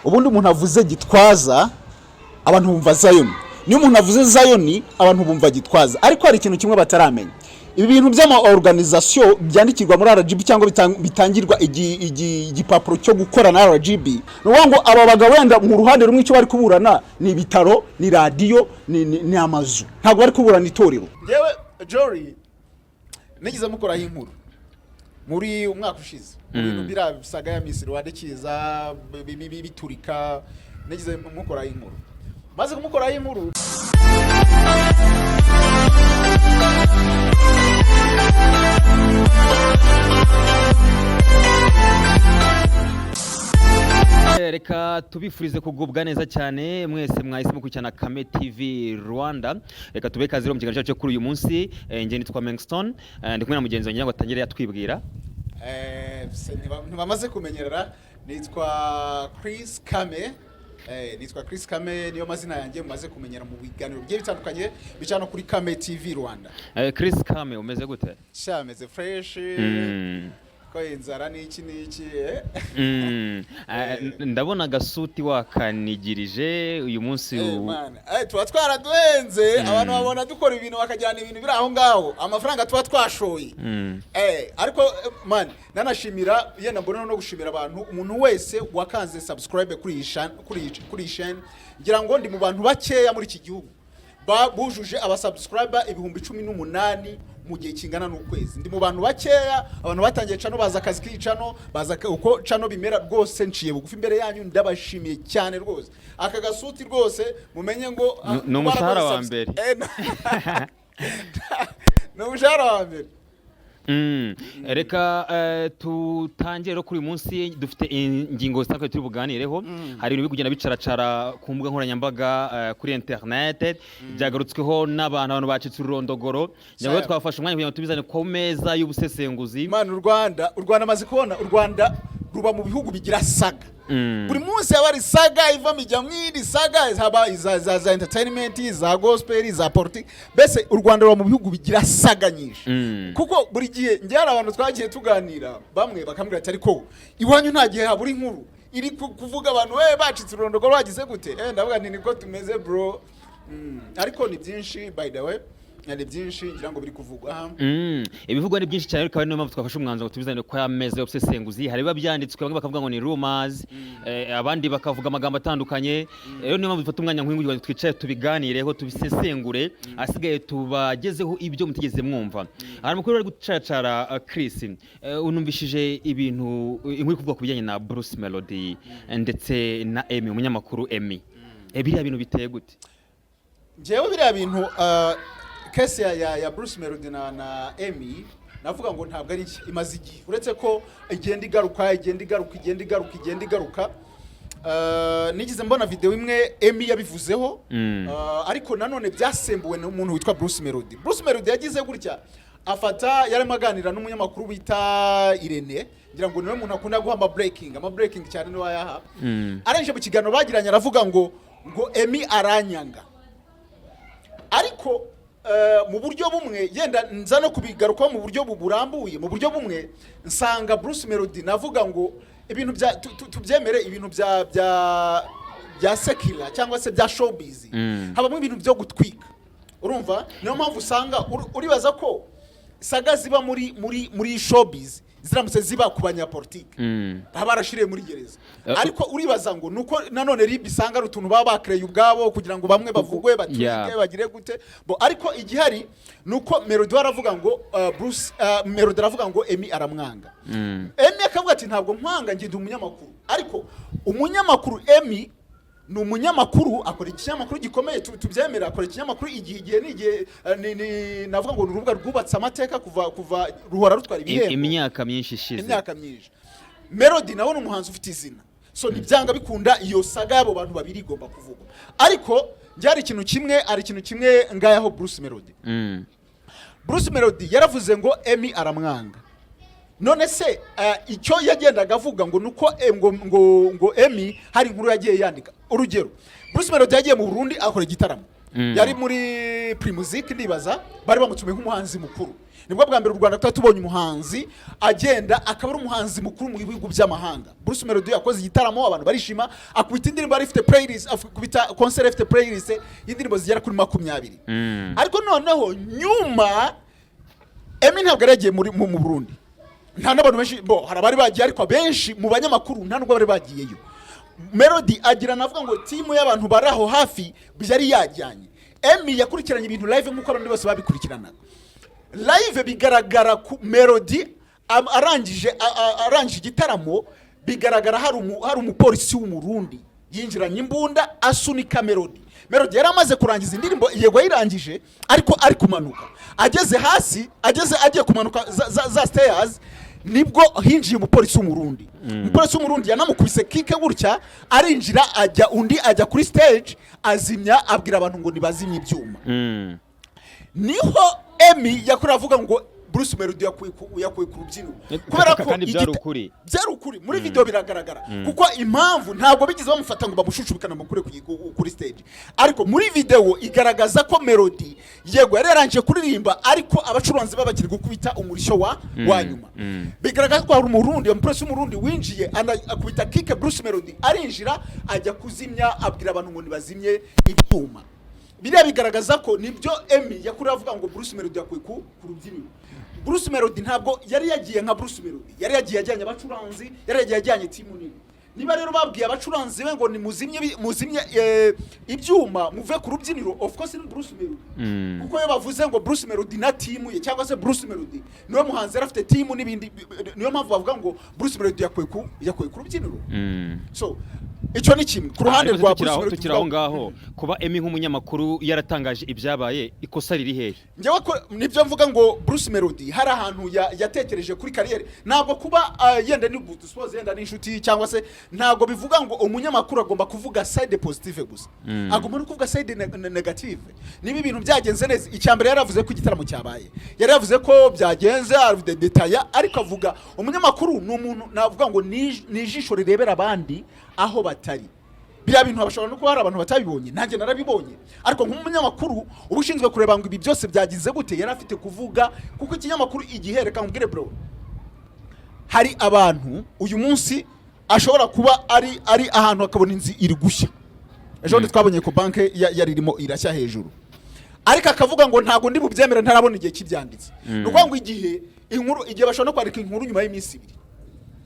Ubundi umuntu avuze Gitwaza, abantu bumva Zion. Niyo umuntu avuze Zion, abantu bumva Gitwaza. Ariko hari ikintu kimwe bataramenya: ibi bintu by'ama organisation byandikirwa muri RGB cyangwa bitangirwa igipapuro cyo gukora na RGB, ni ukuvuga ngo aba bagabo wenda mu ruhande rumwe icyo bari kuburana ni ibitaro, ni radiyo, ni amazu, ntabwo bari kuburana itorero. Yewe Jory, nigeze mukoraho inkuru muri umwaka ushize mu bintu biriya saga ya Miss Rwanda ikiza biturika. Nigeze mukoraho inkuru, maze kumukoraho inkuru. Reka tubifurize kugubwa neza cyane mwese mwahise mukurikirana Kame TV Rwanda. Reka tube ikaze rero mu kiganiro cyacu cyo kuri uyu munsi. Njye nitwa Mengston, ndi kumwe na mugenzi wanjye ngo atangire yatwibwira. Se ntibamaze kumenyerera, nitwa Chris Kame. Nitwa Chris Kame, niyo mazina yanjye mumaze kumenyera mu biganiro bigiye bitandukanye bica no kuri Kame TV Rwanda. Chris Kame, umeze gute? Sha, meze fresh. Ko inzara n'iki n'iki. Ndabona agasuti wakanigirije uyu munsi. Man. Tuba twaraduhenze. Abantu babona dukora ibintu bakajyana ibintu biri aho ngaho, amafaranga tuba twashoye. Ariko man, nanashimira, yenda mbona no gushimira abantu, umuntu wese wakanze subscribe kuri iyi chaîne. Ngira ngo ndi mu bantu bakeya muri iki gihugu bujuje aba subscriber 18,000 mu gihe kingana n'ukwezi. Ndi mu bantu bakeya, abantu batangiye channel, baza akazi k'iyi channel, baza uko channel bimera. Rwose nciye bugufi imbere yanyu, ndabashimiye cyane rwose. Aka gasuti rwose mumenye ngo Ni umushahara wa mbere. Ni umushahara wa mbere. Reka tutangire rero. Kuri uyu munsi dufite ingingo zitandukanye turi buganireho. Hari ibintu biri kugenda bicaracara ku mbuga nkoranyambaga, kuri internet, byagarutsweho n'abantu, abantu bacitse ururondogoro. Ngira ngo twafashe umwanya kugira ngo tubizane ku meza y'ubusesenguzi. Imana, u Rwanda amaze kubona, u Rwanda ruba mu bihugu bigira saga. Buri munsi haba hari saga ivamo ijya mu yindi saga, haba iza za entertainment, za gospel, za politiki. Mbese u Rwanda ruba mu bihugu bigira saga nyinshi. Kuko buri gihe njye hari abantu twagiye tuganira, bamwe bakambwira ati: "Ariko iwanyu nta gihe habura inkuru iri kuvuga abantu we bacitse ururondogoro, bagize gute?" Ndavuga nti: "Niko tumeze, bro." Ariko ni byinshi, by the way, ni byinshi ngira ngo biri kuvugwa aha. Ibivugwa ni byinshi cyane, ariko niyo mpamvu twafashe umwanzuro ngo tubizane ko y'ameza y'ubusesenguzi. Hari ibiba byanditswe, bamwe bakavuga ngo ni rumors, abandi bakavuga amagambo atandukanye. Rero niyo mpamvu dufata umwanya nk'uyu kugira ngo twicare tubiganireho, tubisesengure, ahasigaye tubagezeho ibyo mutigeze mwumva. Hari amakuru ari gucaracara. Chris, unumvishije ibintu, inkuru iri kuvuga ku bijyanye na Bruce Melody ndetse na Emmy, umunyamakuru Emmy. Biriya bintu biteye gute? Njyewe biriya bintu, case ya Bruce Melody na Emmy, navuga ngo ntabwo ari nshya, imaze igihe, uretse ko igenda igaruka, igenda igaruka, igenda igaruka, igenda igaruka. Nigeze mbona video imwe Emmy yabivuzeho. Ariko nanone byasembuwe n'umuntu witwa Bruce Melody. Bruce Melody yagize gutya afata, yarimo aganira n'umunyamakuru bita Irene, ngira ngo niwe muntu akunda guha ama breaking cyane, niwe ayaha. Arangije mu kiganiro bagiranye aravuga ngo Emmy aranyanga. Ariko mu buryo bumwe, yenda nza no kubigarukaho mu buryo burambuye, mu buryo bumwe nsanga Bruce Melody, navuga ngo ibintu bya tubyemere, ibintu bya secular cyangwa se bya showbiz, habamo ibintu byo gutwika, urumva? Niyo mpamvu usanga uribaza ko saga ziba muri showbiz ziramutse ziba ku banyapolitike, baba barashiriye muri gereza. Ariko uribaza ngo nuko nanone RIB isanga ari utuntu baba bakereye ubwabo kugira ngo bamwe bavugwe, batwike, bagire gute bo. Ariko igihari nuko Melody we aravuga ngo Bruce Melody aravuga ngo Emmy aramwanga. Emmy akavuga ati: "Ntabwo nkwanga, njye ndi umunyamakuru." Ariko umunyamakuru Emmy ni umunyamakuru, akora ikinyamakuru gikomeye, tubyemera, akora ikinyamakuru Igihe. Igihe ni igihe, navuga ngo ni urubuga rwubatse amateka kuva ruhora rutwara ibihembo. Imyaka myinshi ishize. Imyaka myinshi. Melody nawe ni umuhanzi ufite izina, so ntibyanga bikunda iyo saga y'abo bantu babiri igomba kuvugwa. Ariko njye hari ikintu kimwe ngayaho Bruce Melody. Bruce Melody yaravuze ngo Emmy aramwanga. None se icyo yagendaga avuga ngo nuko ngo Emmy hari inkuru yagiye yandika. Urugero, Bruce Melody yagiye mu Burundi akora igitaramo. Yari muri Primusic, ndibaza bari bamutumiye nk'umuhanzi mukuru. Nibwo bwa mbere u Rwanda tuba tubonye umuhanzi agenda akaba ari umuhanzi mukuru mu bihugu by'amahanga. Bruce Melody yakoze igitaramo, abantu barishima, akubita indirimbo yari ifite playlist, akubita concert ifite playlist y'indirimbo zigera kuri 20. Ariko noneho nyuma Emmy ntabwo yari yagiye mu Burundi, nta n'abantu benshi bo hari abari bagiye, ariko abenshi mu banyamakuru nta nubwo bari bagiyeyo. Melody agira, navuga ngo team y'abantu bari aho hafi yari yajyanye. Emmy yakurikiranye ibintu live nk'uko abandi bose babikurikiranaga live. Bigaragara ku Melody arangije igitaramo, bigaragara hari umupolisi w'Umurundi yinjiranye imbunda asunika Melody. Melody yari amaze kurangiza indirimbo, yego yayirangije, ariko ari kumanuka, ageze hasi, ageze agiye kumanuka za stairs, nibwo hinjiye umupolisi w'Umurundi. Umupolisi w'Umurundi yanamukubise kick gutya, arinjira ajya, undi ajya kuri stage azimya, abwira abantu ngo nibazimye ibyuma. Niho Emmy yakoreye avuga ngo Bruce Melody yakuye ku rubyiniro kubera ko Kandi byari ukuri. Byari ukuri, muri video biragaragara, kuko impamvu ntabwo bigeze bamufata ngo bamushushubikane bamukure kuri stage, ariko muri video igaragaza ko Melody yego yari yarangije kuririmba, ariko abacuranzi be bakiri gukubita umurishyo wa nyuma. Bigaragaza ko hari Umurundi, umupolisi w'Umurundi winjiye, akubita kick Bruce Melody, arinjira ajya kuzimya, abwira abantu ngo nibazimye ibyuma. Biriya bigaragaza ko nibyo Emmy yakuriye avuga ngo Bruce Melody yakuye ku rubyiniro. Bruce Melody ntabwo yari yagiye nka Bruce Melody, yari yagiye ajyanye abacuranzi, yari yagiye ajyanye team nini. Niba rero babwiye abacuranzi be ngo nimuzimye muzimye ibyuma, muve ku rubyiniro, of course ni Bruce Melody, kuko iyo bavuze ngo Bruce Melody na team ye cyangwa se Bruce Melody niwe muhanzi yari afite team n'ibindi, niyo mpamvu bavuga ngo Bruce Melody yakuye ku rubyiniro. So icyo ni kimwe ku ruhande Ariko rwa tukiri Bruce aho Melody. Tukiri aho ngaho, kuba Emmy nk'umunyamakuru yaratangaje ibyabaye, ikosa riri hehe? Njyewe ko nibyo mvuga ngo Bruce Melody hari ahantu yatekereje kuri carrière. Ntabwo kuba yenda ni suppose yenda ni inshuti cyangwa se, ntabwo bivuga ngo umunyamakuru agomba kuvuga side positive gusa, agomba no kuvuga side negative. Niba ibintu byagenze neza, icya mbere yaravuze ko igitaramo cyabaye, yari yavuze ko byagenze détaillé, ariko avuga umunyamakuru ni umuntu navuga ngo ni ijisho rirebera abandi aho batari. Biriya bintu bashobora no kuba hari abantu batabibonye, nanjye narabibonye, ariko nk'umunyamakuru uba ushinzwe kureba ngo ibi byose byagize gute, yari afite kuvuga, kuko ikinyamakuru igihe, reka nkubwire bro, hari abantu uyu munsi ashobora kuba ari ahantu akabona inzu iri gushya. Ejo bundi twabonye ko banki yari irimo irashya hejuru, ariko akavuga ngo ntabwo ndi bubyemere ntarabona igihe kibyanditse. Ni ukuvuga ngo igihe inkuru, igihe bashobora no kwandika inkuru nyuma y'iminsi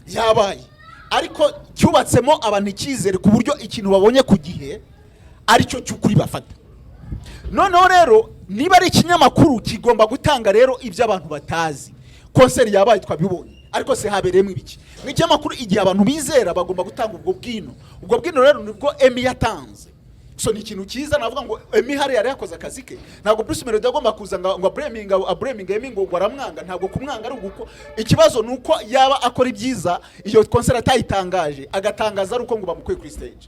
2 yabaye, ariko cyubatsemo abantu icyizere ku buryo ikintu babonye ku gihe aricyo cy'ukuri bafata. Noneho rero niba ari ikinyamakuru kigomba gutanga rero ibyo abantu batazi, concert yabaye twabibonye, ariko se habereyemo ibiki? Mu ikinyamakuru igihe abantu bizera bagomba gutanga ubwo bwino. Ubwo bwino rero nibwo Emmy yatanze. So ni ikintu cyiza, navuga ngo Emmy hariya yari yakoze akazi ke. Ntabwo Bruce Melody agomba kuza ngo ablaminga Emmy ngo aramwanga. Ntabwo kumwanga ari uguko, ikibazo ni uko yaba akora ibyiza, iyo concert atayitangaje, agatangaza ari uko ngo bamukuye kuri stage.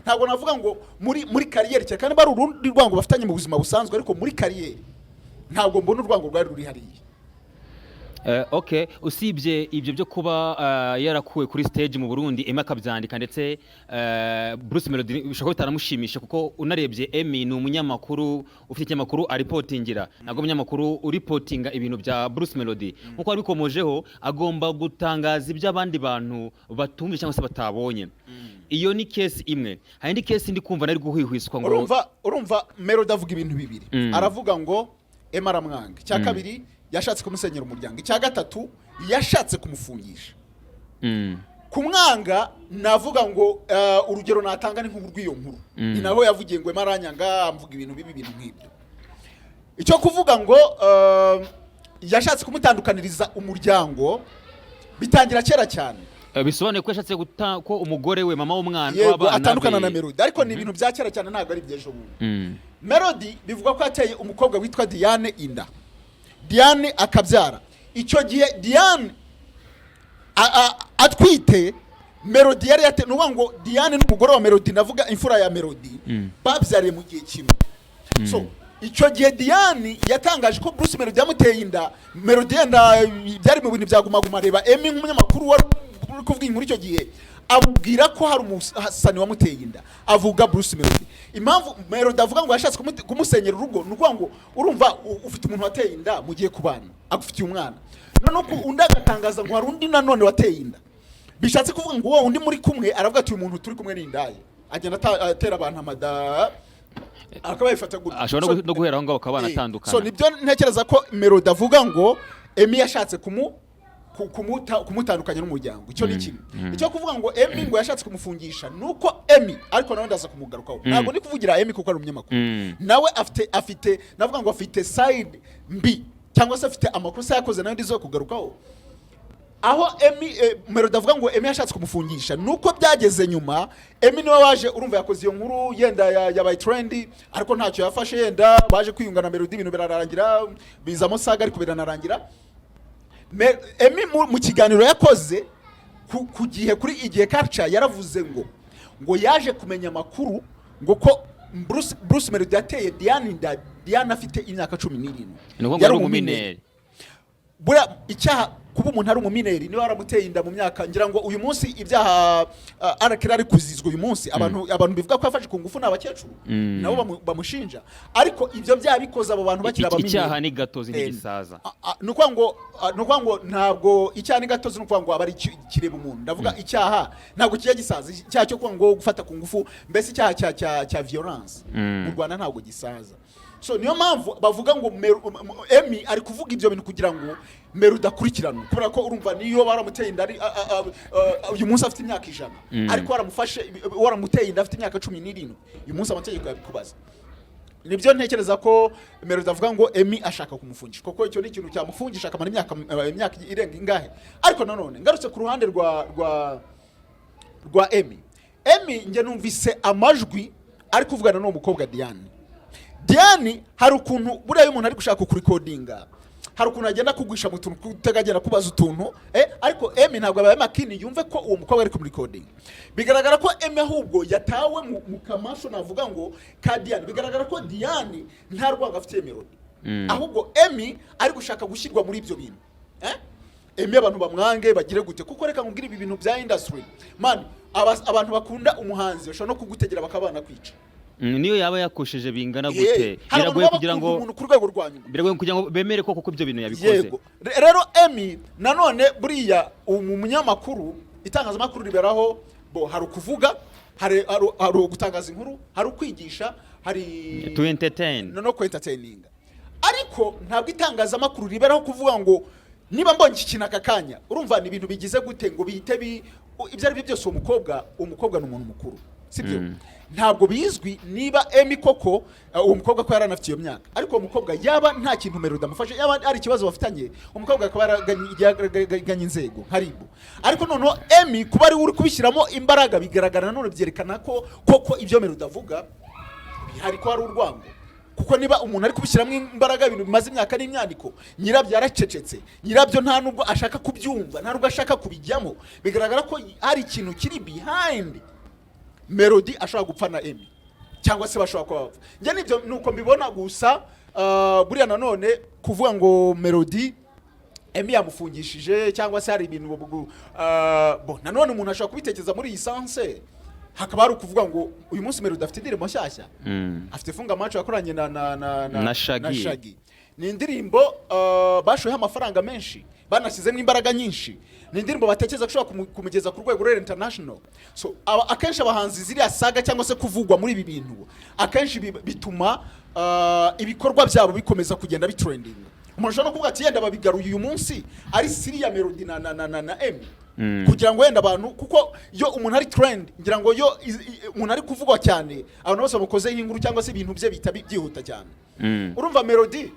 Ntabwo navuga ngo muri carrière cyane, kandi bari urundi rwango bafitanye mu buzima busanzwe, ariko muri carrière ntabwo mbona urwango rwari ruri hariya. Okay, usibye ibyo byo kuba yarakuwe kuri stage mu Burundi, Emmy akabyandika, ndetse Bruce Melody bishobora kuba bitaramushimisha, kuko unarebye Emmy ni umunyamakuru ufite ikinyamakuru aripotingira, ntabwo umunyamakuru uripotinga ibintu bya Bruce Melody nkuko wabikomojeho agomba gutangaza ibyo abandi bantu batumvise cyangwa se batabonye. Iyo ni case imwe. Hari indi case ndi kumva nari guhwihwiswa ngo Urumva Melody avuga ibintu bibiri. Aravuga ngo Emmy aramwanga, icya kabiri yashatse kumusenyera umuryango, icya gatatu yashatse kumufungisha. Kumwanga navuga ngo urugero natanga ni nk'urw'iyo nkuru, ni naho yavugiye ngo Emmy aranyanga, amvuga ibintu bibi, ibintu nk'ibyo. Icyo kuvuga ngo yashatse kumutandukaniriza umuryango bitangira kera cyane. Bisobanuye ko yashatse guta ko umugore we, mama w'umwana, Yego, w'abana atandukana be. na Melody, ariko ni ibintu bya kera cyane, ntabwo ari iby'ejo bundi. Melody bivugwa ko yateye umukobwa witwa Diane inda, Diane akabyara. Icyo gihe Diane atwite, Melody yari yate, ni ukuvuga ngo Diane n'umugore wa Melody, navuga imfura ya Melody, babyariye mu gihe kimwe. So icyo gihe Diane yatangaje ko Bruce Melody yamuteye inda. Melody yenda byari mu bintu bya Guma Guma. Reba Emmy nk'umunyamakuru wari uri kuvuga inkuru icyo gihe. Amubwira ko hari umusani wamuteye inda, avuga Bruce Melody. Impamvu Melody avuga ngo yashatse kumusenyera urugo, ni ukuvuga ngo urumva ufite umuntu wateye inda, mugiye kubana, agufitiye umwana, noneho undi agatangaza ngo hari undi nanone wateye inda, bishatse kuvuga ngo uwo undi muri kumwe aravuga ati: "Uyu muntu turi kumwe ni indaya," agenda atera abantu amada, akaba yifata gutyo. Ashobora no no guhera aho ngaho bakaba banatandukana. So nibyo ntekereza ko Melody avuga ngo Emmy yashatse kumutandukanya n'umuryango. Icyo ni kimwe. Icyo kuvuga ngo Emmy ngo yashatse kumufungisha, nuko Emmy, ariko nawe ndaza kumugarukaho, ntabwo ndi kuvugira Emmy kuko ari umunyamakuru, nawe afite, navuga ngo afite side mbi cyangwa se afite amakosa yakoze, nayo ndizo kugarukaho. Aho Emmy, Melody avuga ngo Emmy yashatse kumufungisha, nuko byageze nyuma Emmy niwe waje, urumva yakoze iyo nkuru, yenda yabaye trendy, ariko ntacyo yafashe. Yenda baje kwiyunga na Melody, ibintu birarangira, bizamo saga, ariko biranarangira. Emmy mu kiganiro yakoze ku gihe, kuri Igihe Culture, yaravuze ngo yaje kumenya amakuru ngo ko Bruce Melody yateye Diane inda, Diane afite imyaka 17. Ni ukuvuga ngo Yari ari umumineur. Buriya icyaha kuba umuntu ari umumineur, niba waramuteye inda mu myaka, ngira ngo uyu munsi ibyaha arakera ari kuzizwa uyu munsi, abantu bivuga ko yafashe ku ngufu ni abakecuru, nabo bamushinja, ariko ibyo byaha bikoze abo bantu bakiri abamineur. Icyaha ni gatozi, ntigisaza. Ni ukuvuga ngo ntabwo icyaha ni gatozi, ni ukuvuga ngo aba ari kireba umuntu. Ndavuga icyaha ntabwo kijya gisaza, icyaha cyo kuvuga ngo gufata ku ngufu, mbese icyaha cya violence mu Rwanda ntabwo gisaza. So niyo mpamvu bavuga ngo Emmy ari kuvuga ibyo bintu kugira ngo Melody udakurikiranwe, kubera ko urumva niyo baramuteye inda ari uyu munsi afite imyaka 100, ariko waramufashe, waramuteye inda afite imyaka 17, uyu munsi amategeko yabikubaza. Nibyo ntekereza ko Melody avuga ngo Emmy ashaka kumufungisha, kuko icyo ni ikintu cyamufungisha akamara imyaka irenga ingahe. Ariko nanone ngarutse ku ruhande rwa Emmy, Emmy njye numvise amajwi ari kuvugana n'uwo mukobwa Diane. Diane hari ukuntu buriya iyo umuntu ari gushaka kurecordinga, hari ukuntu agenda akugwisha mu tuntu, kutagenda kubaza utuntu, ariko Emmy ntabwo abaye makini yumve ko uwo mukobwa ari kumurecordinga. Bigaragara ko Emmy ahubwo yatawe mu kamasho, navuga ngo ka Diane. Bigaragara ko Diane nta rwango afitiye Melody, ahubwo Emmy ari gushaka gushyirwa muri ibyo bintu, Emmy abantu bamwange, bagire gute, kuko reka nkubwire, ibi bintu bya industry man, abantu bakunda umuhanzi bashobora no kugutegera bakaba banakwica. Niyo yaba yakosheje bingana gute, Hari abantu biragoye baba kugira bakunda ngo umuntu ku rwego rwa nyuma. Biragoye kugira ngo bemere ko koko ibyo bintu yabikoze. Yego. Rero Emmy nanone buriya umu munyamakuru, itangazamakuru riberaho bo, hari ukuvuga, hari ugutangaza inkuru, hari ukwigisha, hari to entertain. No ku entertaininga, ariko ntabwo itangazamakuru riberaho kuvuga ngo niba mbonye iki kintu aka kanya, urumva ni ibintu bigize gute ngo bihite ibyo ari byo byose. Uwo mukobwa ni umuntu mukuru, sibyo? Ntabwo bizwi niba Emmy koko uwo mukobwa ko yari anafite iyo myaka, ariko uwo mukobwa yaba nta kintu Melody amufashe, yaba ari ikibazo bafitanye, umukobwa akaba yaraganye inzego nka RIB. Ariko noneho Emmy kuba ari we uri kubishyiramo imbaraga, bigaragara nanone byerekana ko koko ibyo Melody avuga bihari, ko hari urwango, kuko niba umuntu ari kubishyiramo imbaraga, ibintu bimaze imyaka n'imyaniko, nyirabyo yaracecetse, nyirabyo nta nubwo ashaka kubyumva, nta nubwo ashaka kubijyamo, bigaragara ko hari ikintu kiri behind Melody ashobora gupfa na Emmy, cyangwa se bashobora kuba bapfa. Njye nibyo nuko mbibona gusa. Buriya nanone kuvuga ngo Melody Emmy yamufungishije cyangwa se hari ibintu bo, nanone umuntu ashobora kubitekereza muri iyi sense, hakaba hari ukuvuga ngo uyu munsi Melody afite indirimbo nshyashya, afite Funga Macho yakoranye na Na Shaggy. Na Shaggy. Ni indirimbo bashoyeho amafaranga menshi, banashyizemo imbaraga nyinshi, ni indirimbo batekereza ko ishobora kumugeza ku rwego rwa international. So akenshi abahanzi ziriya saga cyangwa se kuvugwa muri ibi bintu akenshi bituma ibikorwa byabo bikomeza kugenda bitrendinga. Umuntu ashobora no kuvuga ati yenda babigaruye uyu munsi ari siriya Melody na Emmy, kugira ngo wenda abantu, kuko iyo umuntu ari trend, ngira ngo iyo umuntu ari kuvugwa cyane, abantu bose bamukozeho inkuru cyangwa se ibintu bye bihita byihuta cyane. Urumva Melody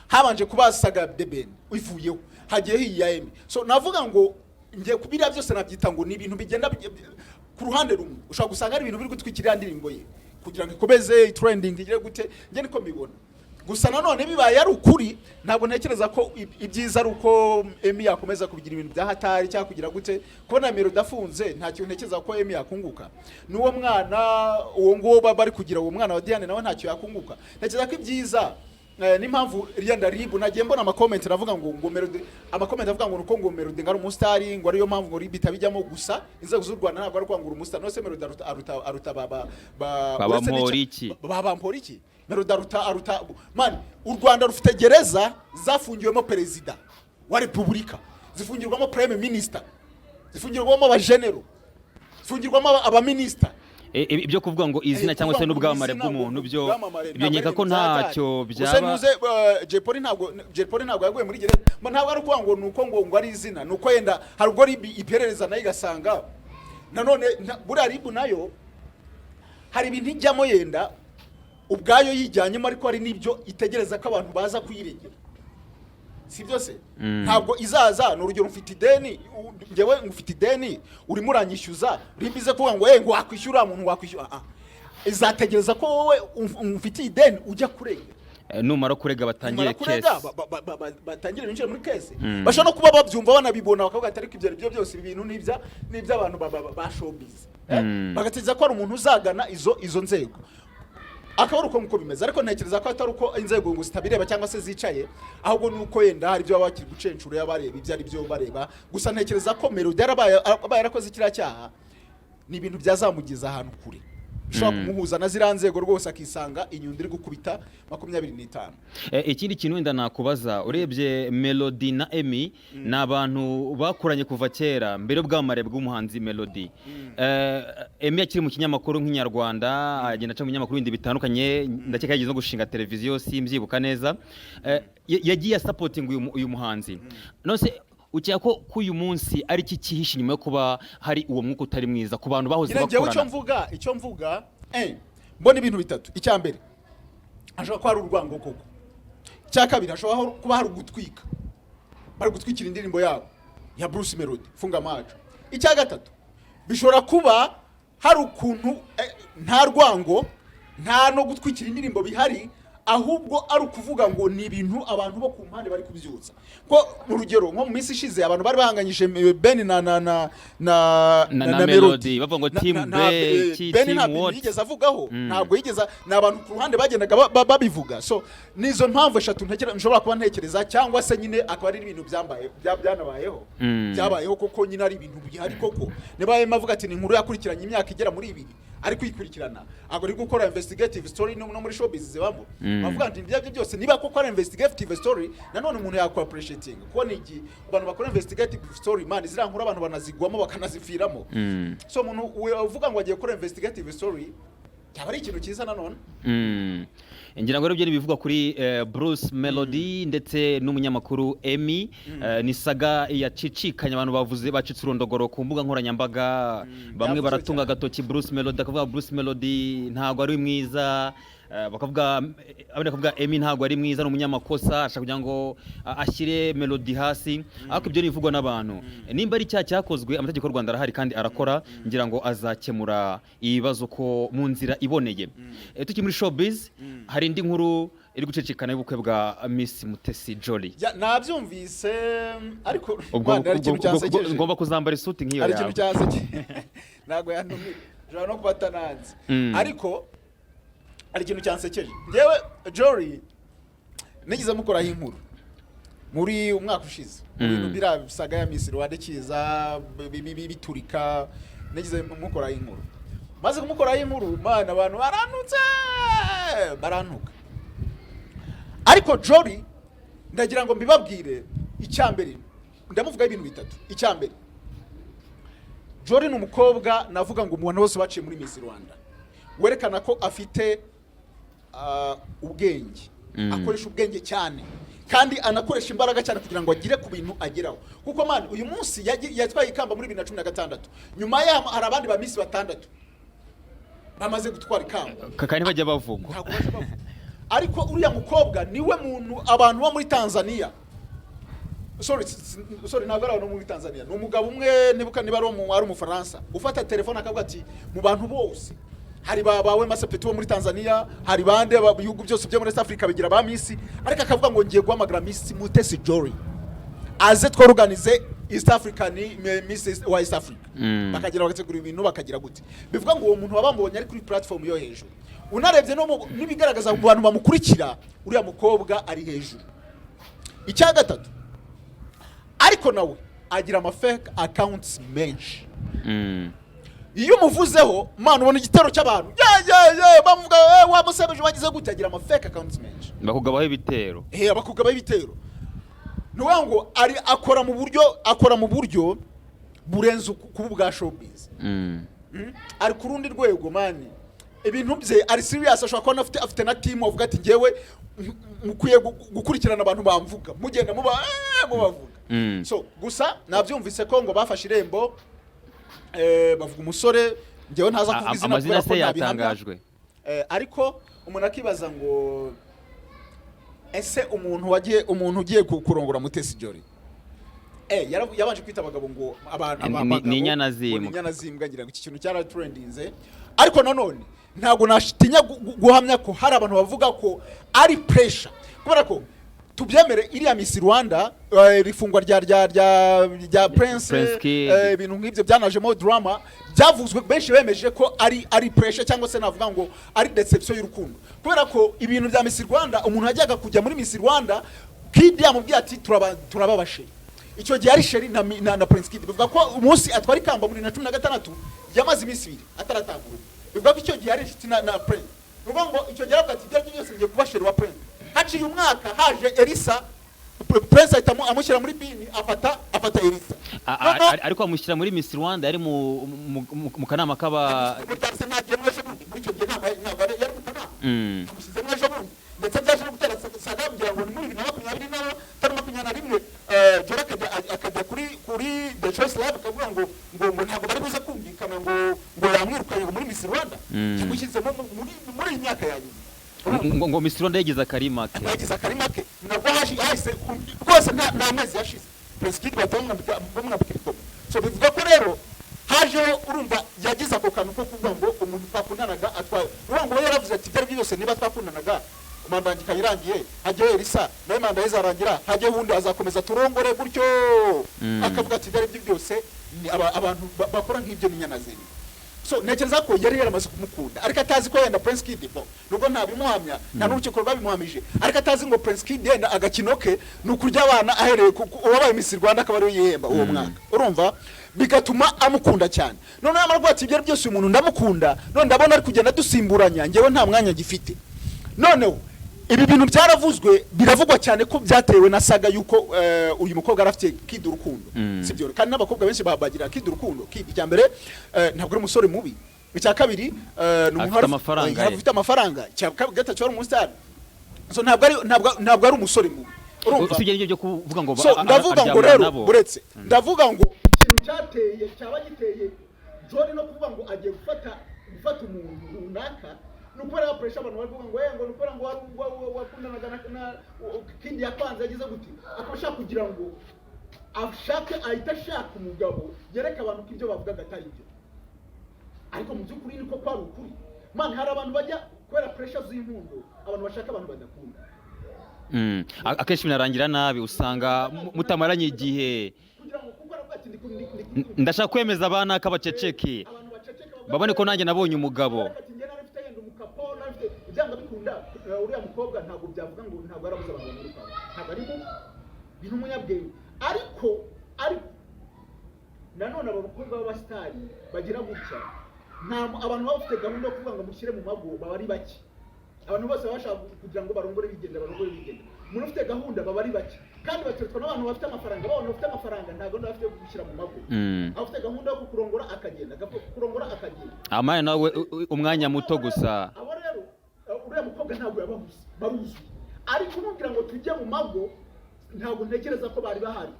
habanje kuba saga The Ben, ivuyeho hagiyeho iyi ya Emmy. So navuga ngo ngiye kubiriya byose nabyita ngo ni ibintu bigenda ku ruhande rumwe ushobora gusanga ari ibintu biri gutwikira iriya ndirimbo ye kugira ngo ikomeze trending, igire gute. Njye niko mbibona. Gusa nanone bibaye ari ukuri, ntabwo ntekereza ko ibyiza ari uko Emmy yakomeza kugira ibintu bya hatari cyangwa kugira gute. Kubona Melody afunze, nta kintu ntekereza ko Emmy yakunguka, n'uwo mwana, uwo nguwo bari kugira, uwo mwana wa Diane nawe ntacyo yakunguka. Ntekereza ko ibyiza N'impamvu yenda RIB, nagiye mbona amacomments aravuga ngo Melody, amacomments avuga ngo nuko ngo Melody ngo ari umusitari, ngo ariyo mpamvu ngo RIB itabijyamo. Gusa inzego z'u Rwanda ntabwo ari kwanga umusitari. No se Melody aruta ba Ba uretse n'icyo- Bamporiki. Ba Bamporiki. Melody aruta, man, u Rwanda rufite gereza zafungiwemo perezida wa repubulika, zifungirwamo prime minister, zifungirwamo abajenero, zifungirwamo abaminista. Ibyo kuvuga ngo izina cyangwa se n'ubwamamare bw'umuntu, byo ibyo nkeka ko ntacyo byaba. Nuze Jay Polly, ntabwo Jay Polly ntabwo yaguye muri gereza. Mba ntabwo ari ukuvuga ngo nuko ngo ari izina, nuko yenda hari ubwo RIB iperereza nayo igasanga nanone buriya RIB nayo hari ibintu ijyamo yenda ubwayo yijyanyemo, ariko hari n'ibyo itegereza ko abantu baza kuyiregera, si byo se? Ntabwo izaza, ni urugero, mfite ideni, njyewe ngufite ideni, urimo uranyishyuza, RIB ize kuvuga ngo ngo wakwishyura muntu wakwishyura. Ah, ah. Izategereza ko wowe umfitiye ideni ujya kurega. Numara kurega batangire Numara kurega, case. batangire binjire muri case. Bashobora no kuba babyumva, banabibona, bakavuga ati: "Ariko ibyo ari byo byose, ibi bintu ni iby'abantu ba showbiz." Bagategereza ko hari umuntu uzagana izo nzego, akaba ari uko nguko bimeze. Ariko ntekereza ko atari uko inzego ngo zitabireba cyangwa se zicaye, ahubwo ni uko yenda hari ibyo baba bakiri gucencura, bareba ibyo ari byo bareba. Gusa ntekereza ko Melody yarabaye, abaye yarakoze kiriya cyaha, ni ibintu byazamugeza ahantu kure, bishobora kumuhuza na ziriya nzego rwose, akisanga inyundo iri gukubita 25. Ikindi kintu wenda nakubaza, urebye Melody na Emmy ni abantu bakuranye kuva kera, mbere y'ubwamamare bw'umuhanzi Melody. Emmy akiri mu kinyamakuru nk'Inyarwanda, agenda aca mu binyamakuru bindi bitandukanye, ndakeka yageze no gushinga televiziyo, simbyibuka neza. Yagiye asupportinga uyu muhanzi. None se ukeka ko k'uyu munsi ari iki cyihishe inyuma yo kuba hari uwo mwuka utari mwiza ku bantu bahoze Nyine njyewe icyo bakorana? mvuga, mbona ibintu bitatu. Icya mbere, hashobora kuba hari urwango koko. Icya kabiri, hashobora kuba hari ugutwika, bari gutwikira indirimbo yabo ya Bruce Melody "Funga Macho". Icya gatatu, bishobora kuba hari ukuntu nta rwango, nta no gutwikira indirimbo bihari, ahubwo ari ukuvuga ngo ni ibintu abantu bo ku mpande bari kubyutsa. Ko mu rugero, nko mu minsi ishize, abantu bari bahanganyije Ben na Na Melody, bavuga ngo Team B, Ben Team nta bintu what? yigeze avugaho, ntabwo yigeze. Ni abantu ku ruhande bagendaga babivuga. So nizo mpamvu eshatu nshobora kuba ntekereza, cyangwa se nyine akaba ari ibintu byambaye byanabayeho, byabayeho koko nyine, ari ibintu bihari koko. Niba yema avuga ati ni inkuru yakurikiranye imyaka igera muri 2, ari kwikurikirana, agomba gukora investigative story, no muri showbiz zibamo. Bavuga ati ibyo byose, niba koko ari investigative story, nanone umuntu yakwa appreciating, kuko ni igihe abantu bakora investigative story, man, ziriya nkuru abantu banazigwamo, bakanazipfiramo. So umuntu uvuga ngo agiye gukora investigative story, cyaba ari ikintu cyiza nanone. Ngira ngo rero ibyo ni ibivugwa kuri Bruce Melody ndetse n'umunyamakuru Emmy. Ni saga yacicikanye, abantu bavuze, bacitse urondogoro ku mbuga nkoranyambaga, bamwe Byavuzwe baratunga cyane. agatoki Bruce Melody, akavuga Bruce Melody ntabwo ari mwiza, bakavuga, abandi bakavuga Emmy ntabwo ari mwiza, ni umunyamakosa, ashaka kugira ngo ashyire Melody hasi. Ariko ibyo ni ibivugwa n'abantu. Nimba ari icyaha cyakozwe, amategeko y'u Rwanda arahari kandi arakora, ngira ngo azakemura ibibazo ko mu nzira iboneye. Tukiri muri showbiz, hari indi nkuru iri gucicikana y'ubukwe bwa Miss Mutesi Jolly. Ya, nabyumvise, ariko Ubwo Rwanda, hari ikintu cyansekeje. Ngomba kuzambara isuti nk'iyo Hari ikintu yawe. cyansekeje. Ntabwo yantumira, ushobora no kuba atananze. Ariko hari ikintu cyansekeje. Njyewe Jolly nigeze mukoraho inkuru muri umwaka ushize, mu bintu biriya saga ya Miss Rwanda ikiza biturika, nigeze mukoraho inkuru. Maze kumukoraho inkuru, mana, abantu barantutse, barantuka. Ariko Jolly, ndagira ngo mbibabwire, icya mbere ndamuvugaho ibintu bitatu. Icya mbere, Jolly ni umukobwa navuga ngo mu bantu bose baciye muri Miss Rwanda werekana ko afite ubwenge. Akoresha ubwenge cyane kandi anakoresha imbaraga cyane kugira ngo agere ku bintu ageraho. Kuko man, uyu munsi yatwaye ikamba muri 2016, nyuma yaho hari abandi ba Miss batandatu bamaze gutwara ikamba. Kandi bajya bavugwa. Ntabwo baje bavuga, ariko uriya mukobwa niwe muntu abantu bo muri Tanzania, sorry, sorry, ntabwo ari abantu bo muri Tanzania, ni umugabo umwe nibuka niba ari Umufaransa, ufata telefone akavuga ati mu bantu bose hari ba Wema Sepetu bo muri Tanzania, hari bande bihugu byose byo muri East Africa bigira ba Miss, ariko akavuga ngo ngiye guhamagara Miss Mutesi Jolly aze tworganize East African Miss wa East Africa. Bakagera bagategura ibintu, bakagira gute. Bivuga ngo uwo muntu wabambonye ari kuri platform yo hejuru. Unarebye no n'ibigaragaza mu bantu bamukurikira, uriya mukobwa ari hejuru. Icya gatatu, ariko nawe agira ama fake accounts menshi. Iyo umuvuzeho, man, ubona igitero cy'abantu, ye ye ye, bamuvuga: "Eh, wamusebeje, wagize gute?" Agira ama fake accounts menshi. Bakugabaho ibitero. Eh, abakugabaho ibitero. Ni ukuvuga ngo ari akora mu buryo burenze kuba ubwa showbiz. Ari ku rundi rwego, man. Ibintu bye ari serious. Ashobora kuba afite na team, avuga ati: "Ngewe mukwiye gukurikirana abantu bamvuga, mugenda muba mubavuga." So gusa nabyumvise ko ngo bafashe irembo, bavuga umusore, ngewe ntaza kuvuga izina Amazina kubera ko se ntabihamya. yatangajwe? Ariko umuntu akibaza ngo: ese umuntu ugiye kurongora Mutesi Jolly, yabanje kwita abagabo ngo abagabo Ni inyana ngo ni z'imbwa. inyana z'imbwa. Ngira ngo iki kintu cyaratrendinze, ariko nanone ntabwo nashitinya guhamya ko hari abantu bavuga ko ari pressure, kubera ko tubyemere, iriya Miss Rwanda, ifungwa rya Prince, Prince Kid. Ibintu nk'ibyo byanajemo drama, byavuzwe, benshi bemeje ko ari pressure, cyangwa se navuga ngo ari deception y'urukundo, kubera ko ibintu bya Miss Rwanda, umuntu yajyaga kujya muri Miss Rwanda, Kid yamubwiye ati: Turaba chéri." Icyo gihe ari chéri na Prince Kid. Bivuga ko umunsi atwara ikamba muri 2016 yamaze iminsi 2 ataratanga urugo. Bivuga ko icyo gihe ari inshuti na Prince. Ni ukuvuga ngo icyo gihe aravuga ati: "Ibyo aribyo byose ngiye kuba chéri wa Prince." Haciye umwaka haje Elisa, Prince ahita amushyira muri bin, afata Elisa. Ariko amushyira muri Miss Rwanda yari mu kanama k'aba Ntagiye ejo bundi, muri icyo gihe ntabwo yari mu kanama. Amushyizemo ejo bundi, ndetse byaje no gutera saga, kugira ngo ni muri 2020 na tari 21, Jolly akajya kuri The Choice Live akavuga ngo ntabwo bari buze kumvikana, ngo yamwirukanye ngo muri Miss Rwanda. Yamushyizemo muri iyi myaka ya nyuma. Ngo Miss Rwanda yagize akarima ke. Yagize akarima ke. Nabwo hahise rwose nta mezi yashize, Prince Kid bahita bamwambika ibikomo. So bivuga ko rero hajeho, urumva, yagize ako kantu ko kuvuga ngo umuntu twakundanaga atwaye. Urumva ngo we yaravuze ati: "Ibyo ari byo byose, niba twakundanaga, manda yanjye ikaba irangiye, hajyaho Elisa, nawe manda ye izarangira, hajyaho undi azakomeza turongore gutyo." Akavuga ati: "Ibyo ari byo byose ni abantu bakora nk'ibyo ni inyana z'imbwa." So ntekereza ko yari yaramaze kumukunda, ariko atazi ko yenda Prince Kid bo, nubwo ntabimuhamya, nta n'urukiko rwabimuhamije, ariko atazi ngo Prince Kid yenda agakino ke ni ukurya abana ahereye ku uwabaye Miss Rwanda, akaba ariwe yihemba uwo mwaka. Urumva bigatuma amukunda cyane. Noneho yamara kuvuga ati: "Ibyo ari byose uyu muntu ndamukunda, none ndabona ari kugenda dusimburanya, njyewe nta mwanya gifite." Noneho ibi bintu byaravuzwe, biravugwa cyane ko byatewe na saga y'uko uyu mukobwa yari afite Kid urukundo. Sibyo? Kandi n'abakobwa benshi bagira Kid urukundo. Kid, icya mbere, ntabwo ari umusore mubi. Icya kabiri, ni umuntu Afite amafaranga ye. Afite amafaranga. Icya gatatu, ari umusitari. So ntabwo ari umusore mubi, urumva? Usibye n'ibyo byo kuvuga ngo So ndavuga ngo aryamana rero nabo. Buretse, ndavuga ngo ikintu cyateye, cyaba giteye John no kuvuga ngo agiye gufata umuntu runaka, ni ukubera pressure. Abantu bari kuvuga ngo ngo ni ukubera ngo wari wakundanaga na Kindi yakwanze, yagize gute, akaba ashaka kugira ngo ashake, ahita ashaka umugabo yereke abantu ko ibyo bavugaga atari byo. Ariko mu by'ukuri niko kwari ukuri, man. Hari abantu bajya kubera pressure z'inkundo, abantu bashaka abantu badakunda. Akenshi binarangira nabi, usanga mutamaranye igihe. Kugira ngo, kuko aravuga ati: "Ndi Ndashaka kwemeza abana ko abaceceke abantu baceceka bavuga babone ko nanjye nabonye umugabo." Ati: "Njye nari mfite yenda umukapo, nari mfite ibyanga bikunda." Uriya mukobwa ntabwo byavuga ngo ntabwo yarabuze abantu bamwirukanka, ntabwo ari mubi, ni n'umunyabwenge. Ariko nanone aba bakobwa b'abasitari bagira gutya, nta abantu baba bafite gahunda yo kuvuga ngo mushyire mu mago baba ari bake. Abantu bose baba bashaka kugira ngo barongore bigenda, barongore bigenda. Umuntu ufite gahunda baba ari bake, kandi bateretswa n'abantu bafite amafaranga. Abantu bafite amafaranga nta gahunda bafite yo gushyira mu mago. Abafite gahunda yo kukurongora akagenda, agapfa kukurongora akagenda. Amaya nawe umwanya muto gusa. Abo rero, uriya mukobwa ntabwo yababuze, baruzuye, ariko umubwira ngo tujye mu mago, ntabwo ntekereza ko bari bahari.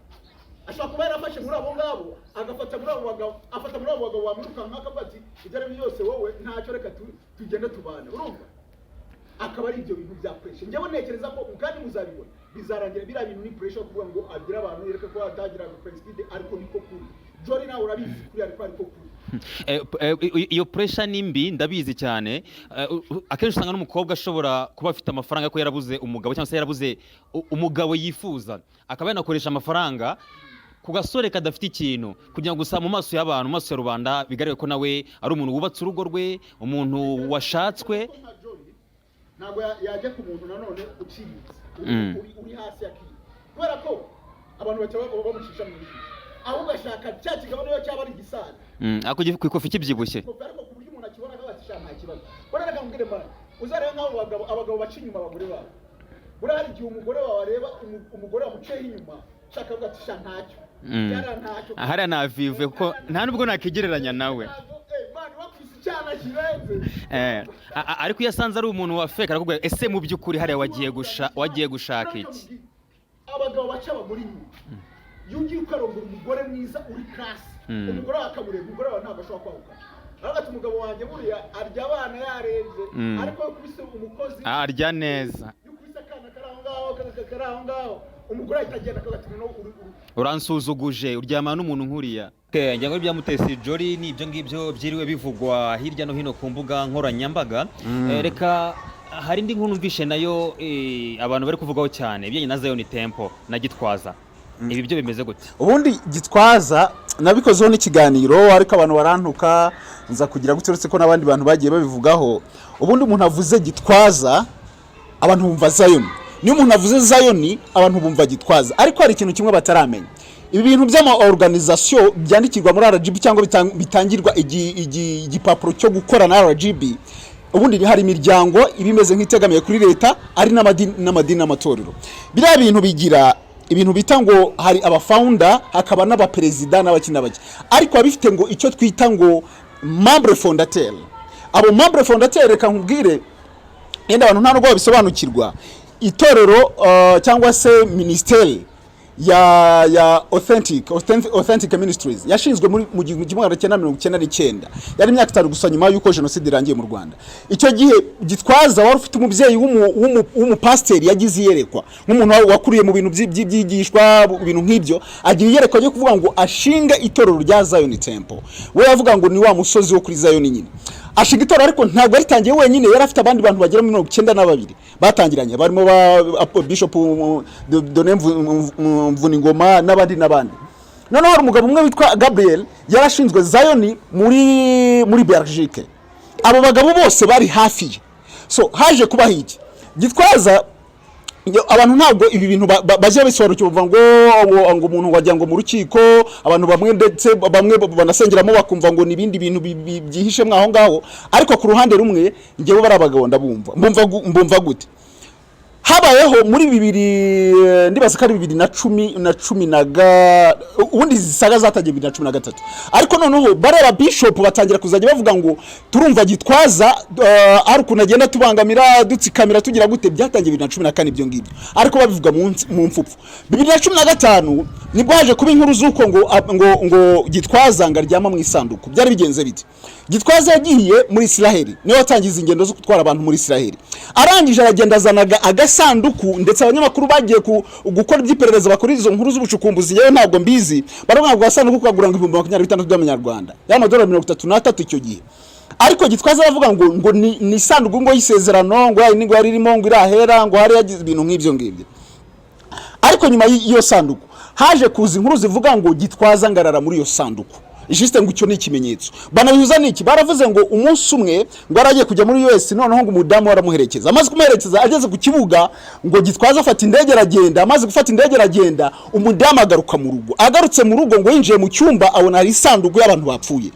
Ashobora kuba yarafashe muri abo ngabo, agafata muri abo bagabo, afata muri abo bagabo bamwirukanka, akavuga ati: "Ibyo ari byo byose wowe ntacyo, reka tugende tubane." Urumva akaba ari ibyo bintu bya pressure. Njyewe ntekereza ko, kandi muzabibona, bizarangira biriya bintu ni pressure yo kuvuga ngo abwire abantu, yereke ko atagiraga Prince Kid. Ariko niko kuri, Jolly, nawe urabizi kuri, ariko kuri. Iyo pressure ni mbi, ndabizi cyane. Akenshi usanga n'umukobwa ashobora kuba afite amafaranga ko yarabuze umugabo, cyangwa se yarabuze umugabo yifuza, akaba yanakoresha amafaranga ku gasore kadafite ikintu, kugira ngo gusa mu maso y'abantu, mu maso ya rubanda, bigaragare ko nawe ari umuntu wubatse urugo rwe, umuntu washatswe. Nka Ntabwo yajya ku muntu nanone uciriritse, uri hasi ya kiri, kubera ko abantu bahita bamucisha mu ijisho. Ahubwo ashaka cya kigabo, niyo cyaba ari igisaza. Ariko ku ikofi kibyibushye. Kofi, ariko ku buryo umuntu akibona akavuga ati: "Sha, nta kibazo." Buriya reka nkubwire, mbana uzarebe nk'abo bagabo, abagabo baca inyuma abagore babo. Buriya hari igihe umugore wawe areba umugore wamuciyeho inyuma, shaka avuga ati: "Sha, ntacyo." Yara ntacyo. Hariya navive kuko nta nubwo nakigereranya nawe. Ntabwo, man, wakubise icyana kirenze. Ariko iyo asanze ari umuntu wa fake, arakubwira: "Ese mu by'ukuri hariya wagiye gushaka iki?" Abagabo baca abagore inyuma, iyo ugiye ukarongora umugore mwiza uri class, umugore wawe akamureba, umugore wawe ntabwo ashobora kwahuka. Aravuga ati: "Umugabo wanjye buriya arya abana yarebye." Ariko iyo ukubise umukozi, Arya neza. iyo ukubise akana kari aho ngaho, kari aho ngaho, umugore ahita agenda akavuga ati: "Noneho uri Uransuzuguje, uryamana n'umuntu nkuriya." Ngira ngo ibya Mutesi Jolly ni ibyo ngibyo byiriwe bivugwa hirya no hino ku mbuga nkoranyambaga. Reka hari indi nkuru numvishe nayo, abantu bari kuvugaho cyane, ibijyanye na Zion Temple na Gitwaza. Ibi byo bimeze gute? Ubundi Gitwaza nabikozeho n'ikiganiro, ariko abantu barantuka, nza kugira gutyo, uretse ko n'abandi bantu bagiye babivugaho. Ubundi umuntu avuze Gitwaza, abantu bumva Zion. Niyo umuntu avuze Zion, abantu bumva Gitwaza. Ariko hari ikintu kimwe bataramenya: ibi bintu by'ama organisation byandikirwa muri RGB cyangwa bitangirwa igipapuro cyo gukora na RGB, ubundi hari imiryango iba imeze nk'itegamiye kuri leta, ari n'amadini n'amatorero. Biriya bintu bigira ibintu bita ngo hari aba founder, hakaba n'abaperezida n'abaki n'abaki, ariko biba bifite ngo icyo twita ngo membre fondateur. Abo membre fondateur, reka nkubwire, yenda abantu nta nubwo babisobanukirwa. Itorero cyangwa se minisiteri ya Authentic Ministries yashinzwe mu 1999. Yari imyaka 5 gusa nyuma y'uko jenoside irangiye mu Rwanda. Icyo gihe Gitwaza, wari ufite umubyeyi w'umupasiteri, yagize iyerekwa nk'umuntu wakuriye mu bintu by'ibyigishwa, ibintu nk'ibyo, agira iyerekwa ryo kuvuga ngo ashinge itorero rya Zion Temple. We yavuga ngo ni wa musozi wo kuri Zion nyine. Ashinga itorero, ariko ntabwo yaritangiye wenyine, yari afite abandi bantu bagera muri 92 batangiranye, barimo ba Bishop Done Mvuningoma n'abandi n'abandi. Noneho hari umugabo umwe witwa Gabriel, yarashinzwe Zion muri Belgique. Abo bagabo bose bari hafi ye. So haje kubaho iki? Gitwaza, abantu ntabwo ibi bintu bajya bisobanukirwa, bavuga ngo umuntu wagira ngo mu rukiko, abantu bamwe, ndetse bamwe banasengeramo, bakumva ngo ni ibindi bintu byihishemo aho ngaho. Ariko ku ruhande rumwe, njyewe bari abagabo ndabumva. Mbumva gute? Habayeho muri bibiri, ndibaza ko ari bibiri na cumi na cumi na ga, ubundi izi saga zatangiye 2013. Ariko noneho bariya bishop batangira kuzajya bavuga ngo turumva Gitwaza ari ukuntu agenda tubangamira, dutsikamira, tugira gute. Byatangiye 2014 ibyo ngibyo, ariko babivuga mu mfupfu. 2015 nibwo haje kuba inkuru z'uko ngo Gitwaza ngo aryama mu isanduku. Byari bigenze bite? Gitwaza yagiye muri Israheli, niwe watangiza ingendo zo gutwara abantu muri Israheli. Arangije aragenda, azanaga agasanduku, ndetse abanyamakuru bagiye gukora iby'iperereza, bakora izo nkuru z'ubucukumbuzi, yewe ntabwo mbizi, baravuga ngo agasanduku kagura ngo 26,000 by'amanyarwanda, y'amadolari 33 icyo gihe. Ariko Gitwaza aravuga ngo ni isanduku ngo y'isezerano, ngo yari ngo yari irimo ngo irahera, ngo hari yagize ibintu nk'ibyo ngibyo. Ariko nyuma y'iyo sanduku haje kuza inkuru zivuga ngo Gitwaza ngarara muri iyo sanduku, juste ngo icyo ni ikimenyetso. Banabihuza n'iki? Baravuze ngo umunsi umwe ngo yari kujya muri US, noneho ngo umudamu aramuherekeza. Amaze kumuherekeza, ageze ku kibuga, ngo Gitwaza afata indege aragenda. Amaze gufata indege aragenda, umudamu agaruka mu rugo. Agarutse mu rugo, ngo yinjiye mu cyumba abona hari isanduku y'abantu bapfuye.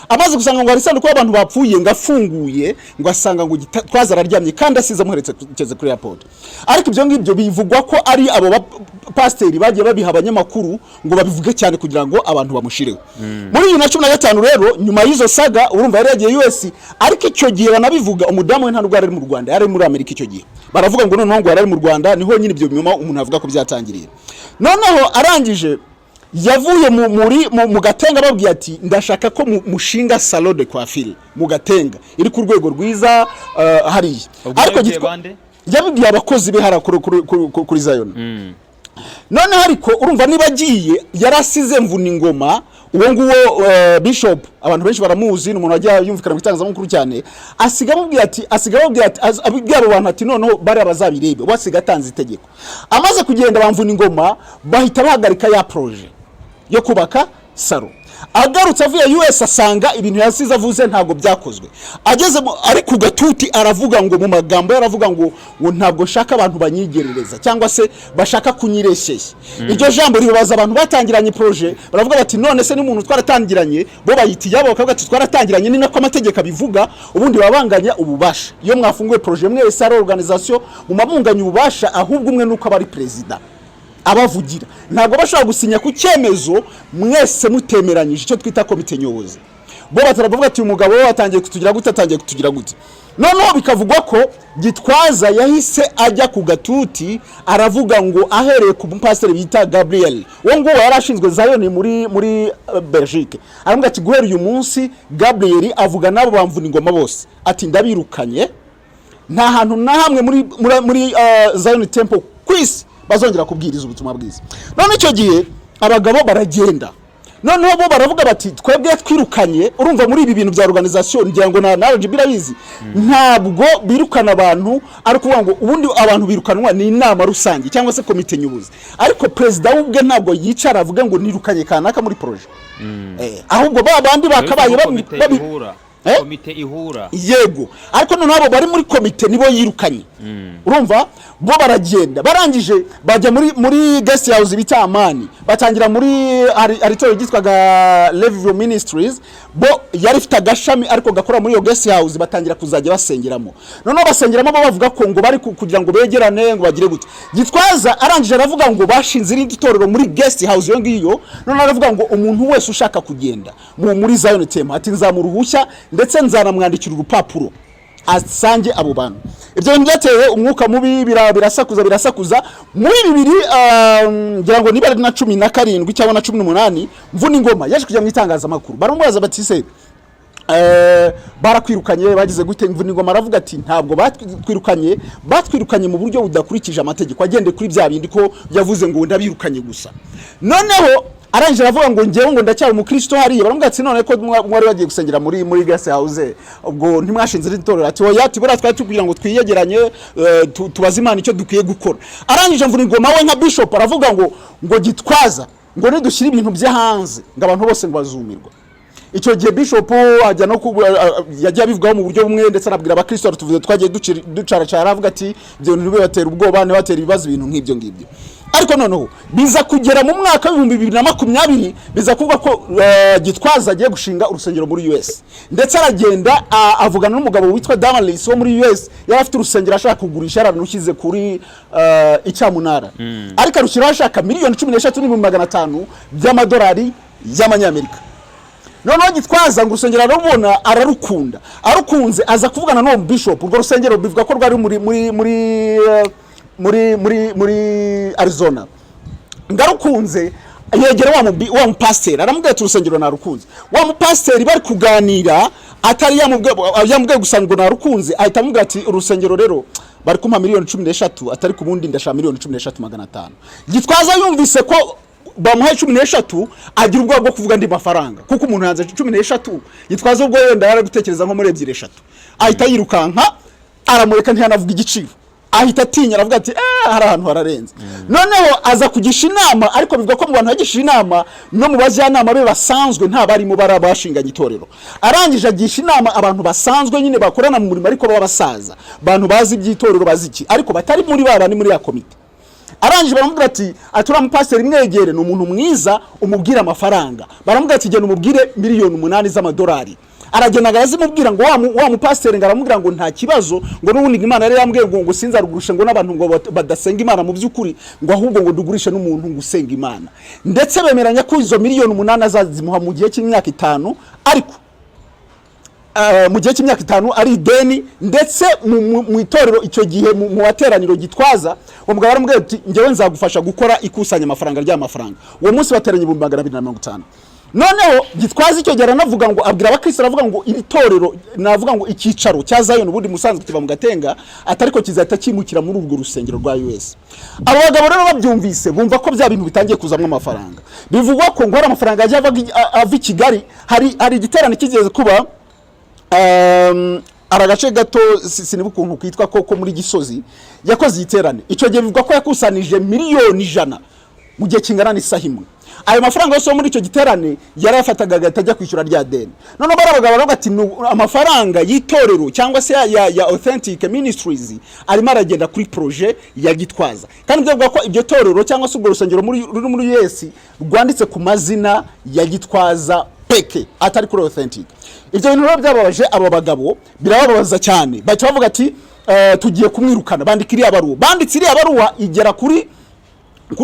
Amaze gusanga ngo hari isanduku y'abantu bapfuye, ngo afunguye, ngo asanga ngo Gitwaza araryamye, kandi asize amuherekeze kuri airport. Ariko ibyo ngibyo bivugwa ko ari abo bapasiteri bagiye babiha abanyamakuru ngo babivuge cyane kugira ngo abantu bamushireho. Muri 2015 rero, nyuma y'izo saga, urumva yari yagiye US, ariko icyo gihe banabivuga, umudamu we nta nubwo yari ari mu Rwanda, yari ari muri Amerika icyo gihe. Baravuga ngo noneho ngo yari ari mu Rwanda, niho nyine ibyo binyoma umuntu avuga ko byatangiriye. Noneho arangije yavuye mu Gatenga, ababwiye ati: "Ndashaka ko mushinga salon de coiffure mu Gatenga iri ku rwego rwiza, hariya." Ubwo Ariko yabibwiye bande? Yabibwiye abakozi be hariya kuri Zion. Noneho ariko urumva niba agiye, yarasize Mvuningoma, uwo nguwo bishop, abantu benshi baramuzi, ni umuntu wajya yumvikana mu itangazamakuru cyane. Asiga amubwiye ati abibwira abo bantu ati: "Noneho bariya bazabirebe." We asiga atanze itegeko. Amaze kugenda, bamvuna ingoma bahita bahagarika ya projet yo kubaka salon. Agarutse avuye US, asanga ibintu yasize avuze ntabwo byakozwe. Ageze ari ku gatuti, aravuga ngo, mu magambo ye aravuga ngo ntabwo nshaka abantu banyigerereza cyangwa se bashaka kunyireshyeshya. Iryo jambo ribabaza abantu batangiranye projet. Baravuga bati: "None se n'umuntu twaratangiranye?" Bo bayita iyabo, bakavuga ati: "Twaratangiranye, ni nako amategeko abivuga." Ubundi babanganya ububasha. Iyo mwafunguye projet mwese, ari organisation, mumabunganya ububasha. Ahubwo umwe nuko aba ari perezida abavugira, ntabwo bashobora gusinya ku cyemezo mwese mutemeranyije, icyo twita komite nyobozi. Bo bataravuga ati: "Umugabo we atangiye kutugira gute, atangiye kutugira gute?" Noneho bikavugwa ko Gitwaza yahise ajya ku gatuti, aravuga ngo, ahereye ku mupasiteri bita Gabriel, uwo nguwo yari ashinzwe Zion muri Belgique, aravuga ati: "Guhera uyu munsi," Gabriel avuga n'abo bamvuna ingoma bose, ati: "Ndabirukanye, nta hantu na hamwe muri Zion Temple ku isi bazongera kubwiriza ubutumwa bwiza." None icyo gihe abagabo baragenda, noneho bo baravuga bati: "Twebwe twirukanye." Urumva, muri ibi bintu bya organisation, ngira ngo na RGB irabizi, ntabwo birukana abantu ari ukuvuga ngo, ubundi abantu birukanwa ni inama rusange cyangwa se komite nyobozi, ariko perezida we ubwe ntabwo yicara avuge ngo nirukanye kanaka muri projet. Ahubwo ba bandi bakabaye Komite ihura. Eh? Komite ihura. Yego, ariko noneho abo bari muri komite nibo yirukanye. Urumva, bo baragenda, barangije bajya muri guest house bita Amani, batangira muri hari itorero ryitwaga Levival Ministries. Bo yari ifite agashami ariko gakora muri iyo guest house, batangira kuzajya basengeramo. Noneho basengeramo, bo bavuga ko ngo bari kugira ngo begerane, ngo bagire gute. Gitwaza arangije aravuga ngo bashinze irindi torero muri guest house iyo ngiyo. Noneho aravuga ngo umuntu wese ushaka kugenda muri Zion Temple, ati: "Nzamuha uruhushya, ndetse nzanamwandikira urupapuro asange abo bantu." Ibyo bintu byateye umwuka mubi, birasakuza, birasakuza. Muri bibiri, ngira ngo niba ari na 17 cyangwa na 18, Mvuna Ingoma yaje kujya mu itangazamakuru. Baramubaza bati: "Se barakwirukanye, bagize gute?" Mvuna Ingoma aravuga ati: "Ntabwo batwirukanye, batwirukanye mu buryo budakurikije amategeko," agendeye kuri bya bindi ko yavuze ngo ndabirukanye gusa. Noneho arangije aravuga ngo: "Ngewe ngo ndacyari umukristo hariya." Baramubwira ati: "None ko mwari bagiye gusengera muri guest house, ubwo ntimwashinze iri torero?" Ati: "Oya," ati: "Buriya twari kugira ngo twiyegeranye, tubaze Imana icyo dukwiye gukora." Arangije Mvuna Ingoma we nka bishop aravuga ngo Gitwaza ngo nidushyire ibintu bye hanze, ngo abantu bose ngo bazumirwa. Icyo gihe bishop ajya no yagiye abivugaho mu buryo bumwe, ndetse anabwira abakristo, tuvuze twagiye ducaracara, avuga ati: "Ibyo bintu ntibibatera ubwoba, ntibatera ibibazo," ibintu nk'ibyo ngibyo. Ariko noneho biza kugera mu mwaka wa 2020, biza kuvuga ko Gitwaza agiye gushinga urusengero muri US, ndetse aragenda avugana n'umugabo witwa Damaris wo muri US. Yari afite urusengero ashaka kugurisha, yararushyize kuri icyamunara, ariko arushyiraho ashaka miliyoni 13 n'ibihumbi 500 by'amadolari y'amanyamerika. Noneho Gitwaza ngo urusengero ararubona, ararukunda. Arukunze, aza kuvugana n'uwo bishop. Urwo rusengero bivuga ko rwari muri Arizona. Ngarukunze, yegera wa mupasiteri, aramubwira ati: "Urusengero narukunze." Wa mupasiteri bari kuganira, atari yamubwiye gusa ngo narukunze, ahita amubwira ati: "Urusengero rero bari kumpa miliyoni 13, atari ku bundi ndashaka miliyoni 13 500." Gitwaza yumvise ko bamuhaye 13, agira ubwoba bwo kuvuga andi mafaranga, kuko umuntu yanze 13. Gitwaza ubwo wenda yari gutekereza nko muri ebyiri, eshatu, ahita yirukanka aramureka, ntiyanavuga igiciro. Ahita atinya, aravuga ati: "Eh, hari ahantu hararenze." Noneho aza kugisha inama, ariko bivuga ko mu bantu yagishije inama no mu bajyanama be basanzwe nta barimo bashinganye itorero. Arangije agisha inama abantu basanzwe nyine bakorana mu murimo, ariko b'abasaza, abantu bazi iby'itorero, bazi iki, ariko batari muri ba bandi muri ya komite. Arangije baramubwira ati: "Uriya mupasiteri mwegere, ni umuntu mwiza, umubwire amafaranga." Baramubwira ati: "Genda umubwire miliyoni 8 z'amadolari." Aragenda arazimubwira. Ngo wa mupasiteri ngo aramubwira ngo nta kibazo, ngo n'ubundi ngo Imana yari yambwiye ngo sinzarugurishe ngo n'abantu ngo badasenga Imana mu by'ukuri, ngo ahubwo ngo dugurishe n'umuntu ngo usenga Imana. Ndetse bemeranya ko izo miliyoni 8 azazimuha mu gihe cy'imyaka 5, ariko mu gihe cy'imyaka 5 ari ideni. Ndetse mu itorero icyo gihe, mu materaniro, Gitwaza uwo mugabo aramubwira ati: "Njyewe nzagufasha gukora ikusanya amafaranga ry'amafaranga." Uwo munsi bateranye 250,000. Noneho Gitwaza icyo gihe aranavuga ngo, abwira abakristo, aravuga ngo iri torero, navuga ngo icyicaro cya Zion ubundi musanzwe kiba mu Gatenga, atariko kizahita kimukira muri urwo rusengero rwa US. Abo bagabo rero babyumvise, bumva ko bya bintu bitangiye kuzamo amafaranga. Bivugwa ko ngo hari amafaranga yagiye ava i Kigali. Hari igiterane kigeze kuba, hari agace gato, sinibuka ukuntu kitwa, ko muri Gisozi yakoze igiterane. Icyo gihe bivugwa ko yakusanije miliyoni 100 mu gihe kingana n'isaha imwe. Ayo mafaranga yose yo muri icyo giterane yarayafataga, agahita ajya kwishyura rya deni. Noneho bariya bagabo baravuga ati: "Amafaranga y'itorero cyangwa se ya Authentic Ministries arimo aragenda kuri projet ya Gitwaza." Kandi byavuga ko iryo torero cyangwa se urwo rusengero ruri muri US rwanditse ku mazina ya Gitwaza peke, atari kuri Authentic. Ibyo bintu rero byababaje abo bagabo, birababaza cyane. Bahita bavuga ati: "Tugiye kumwirukana." Bandika iriya baruwa. Banditse iriya baruwa, igera kuri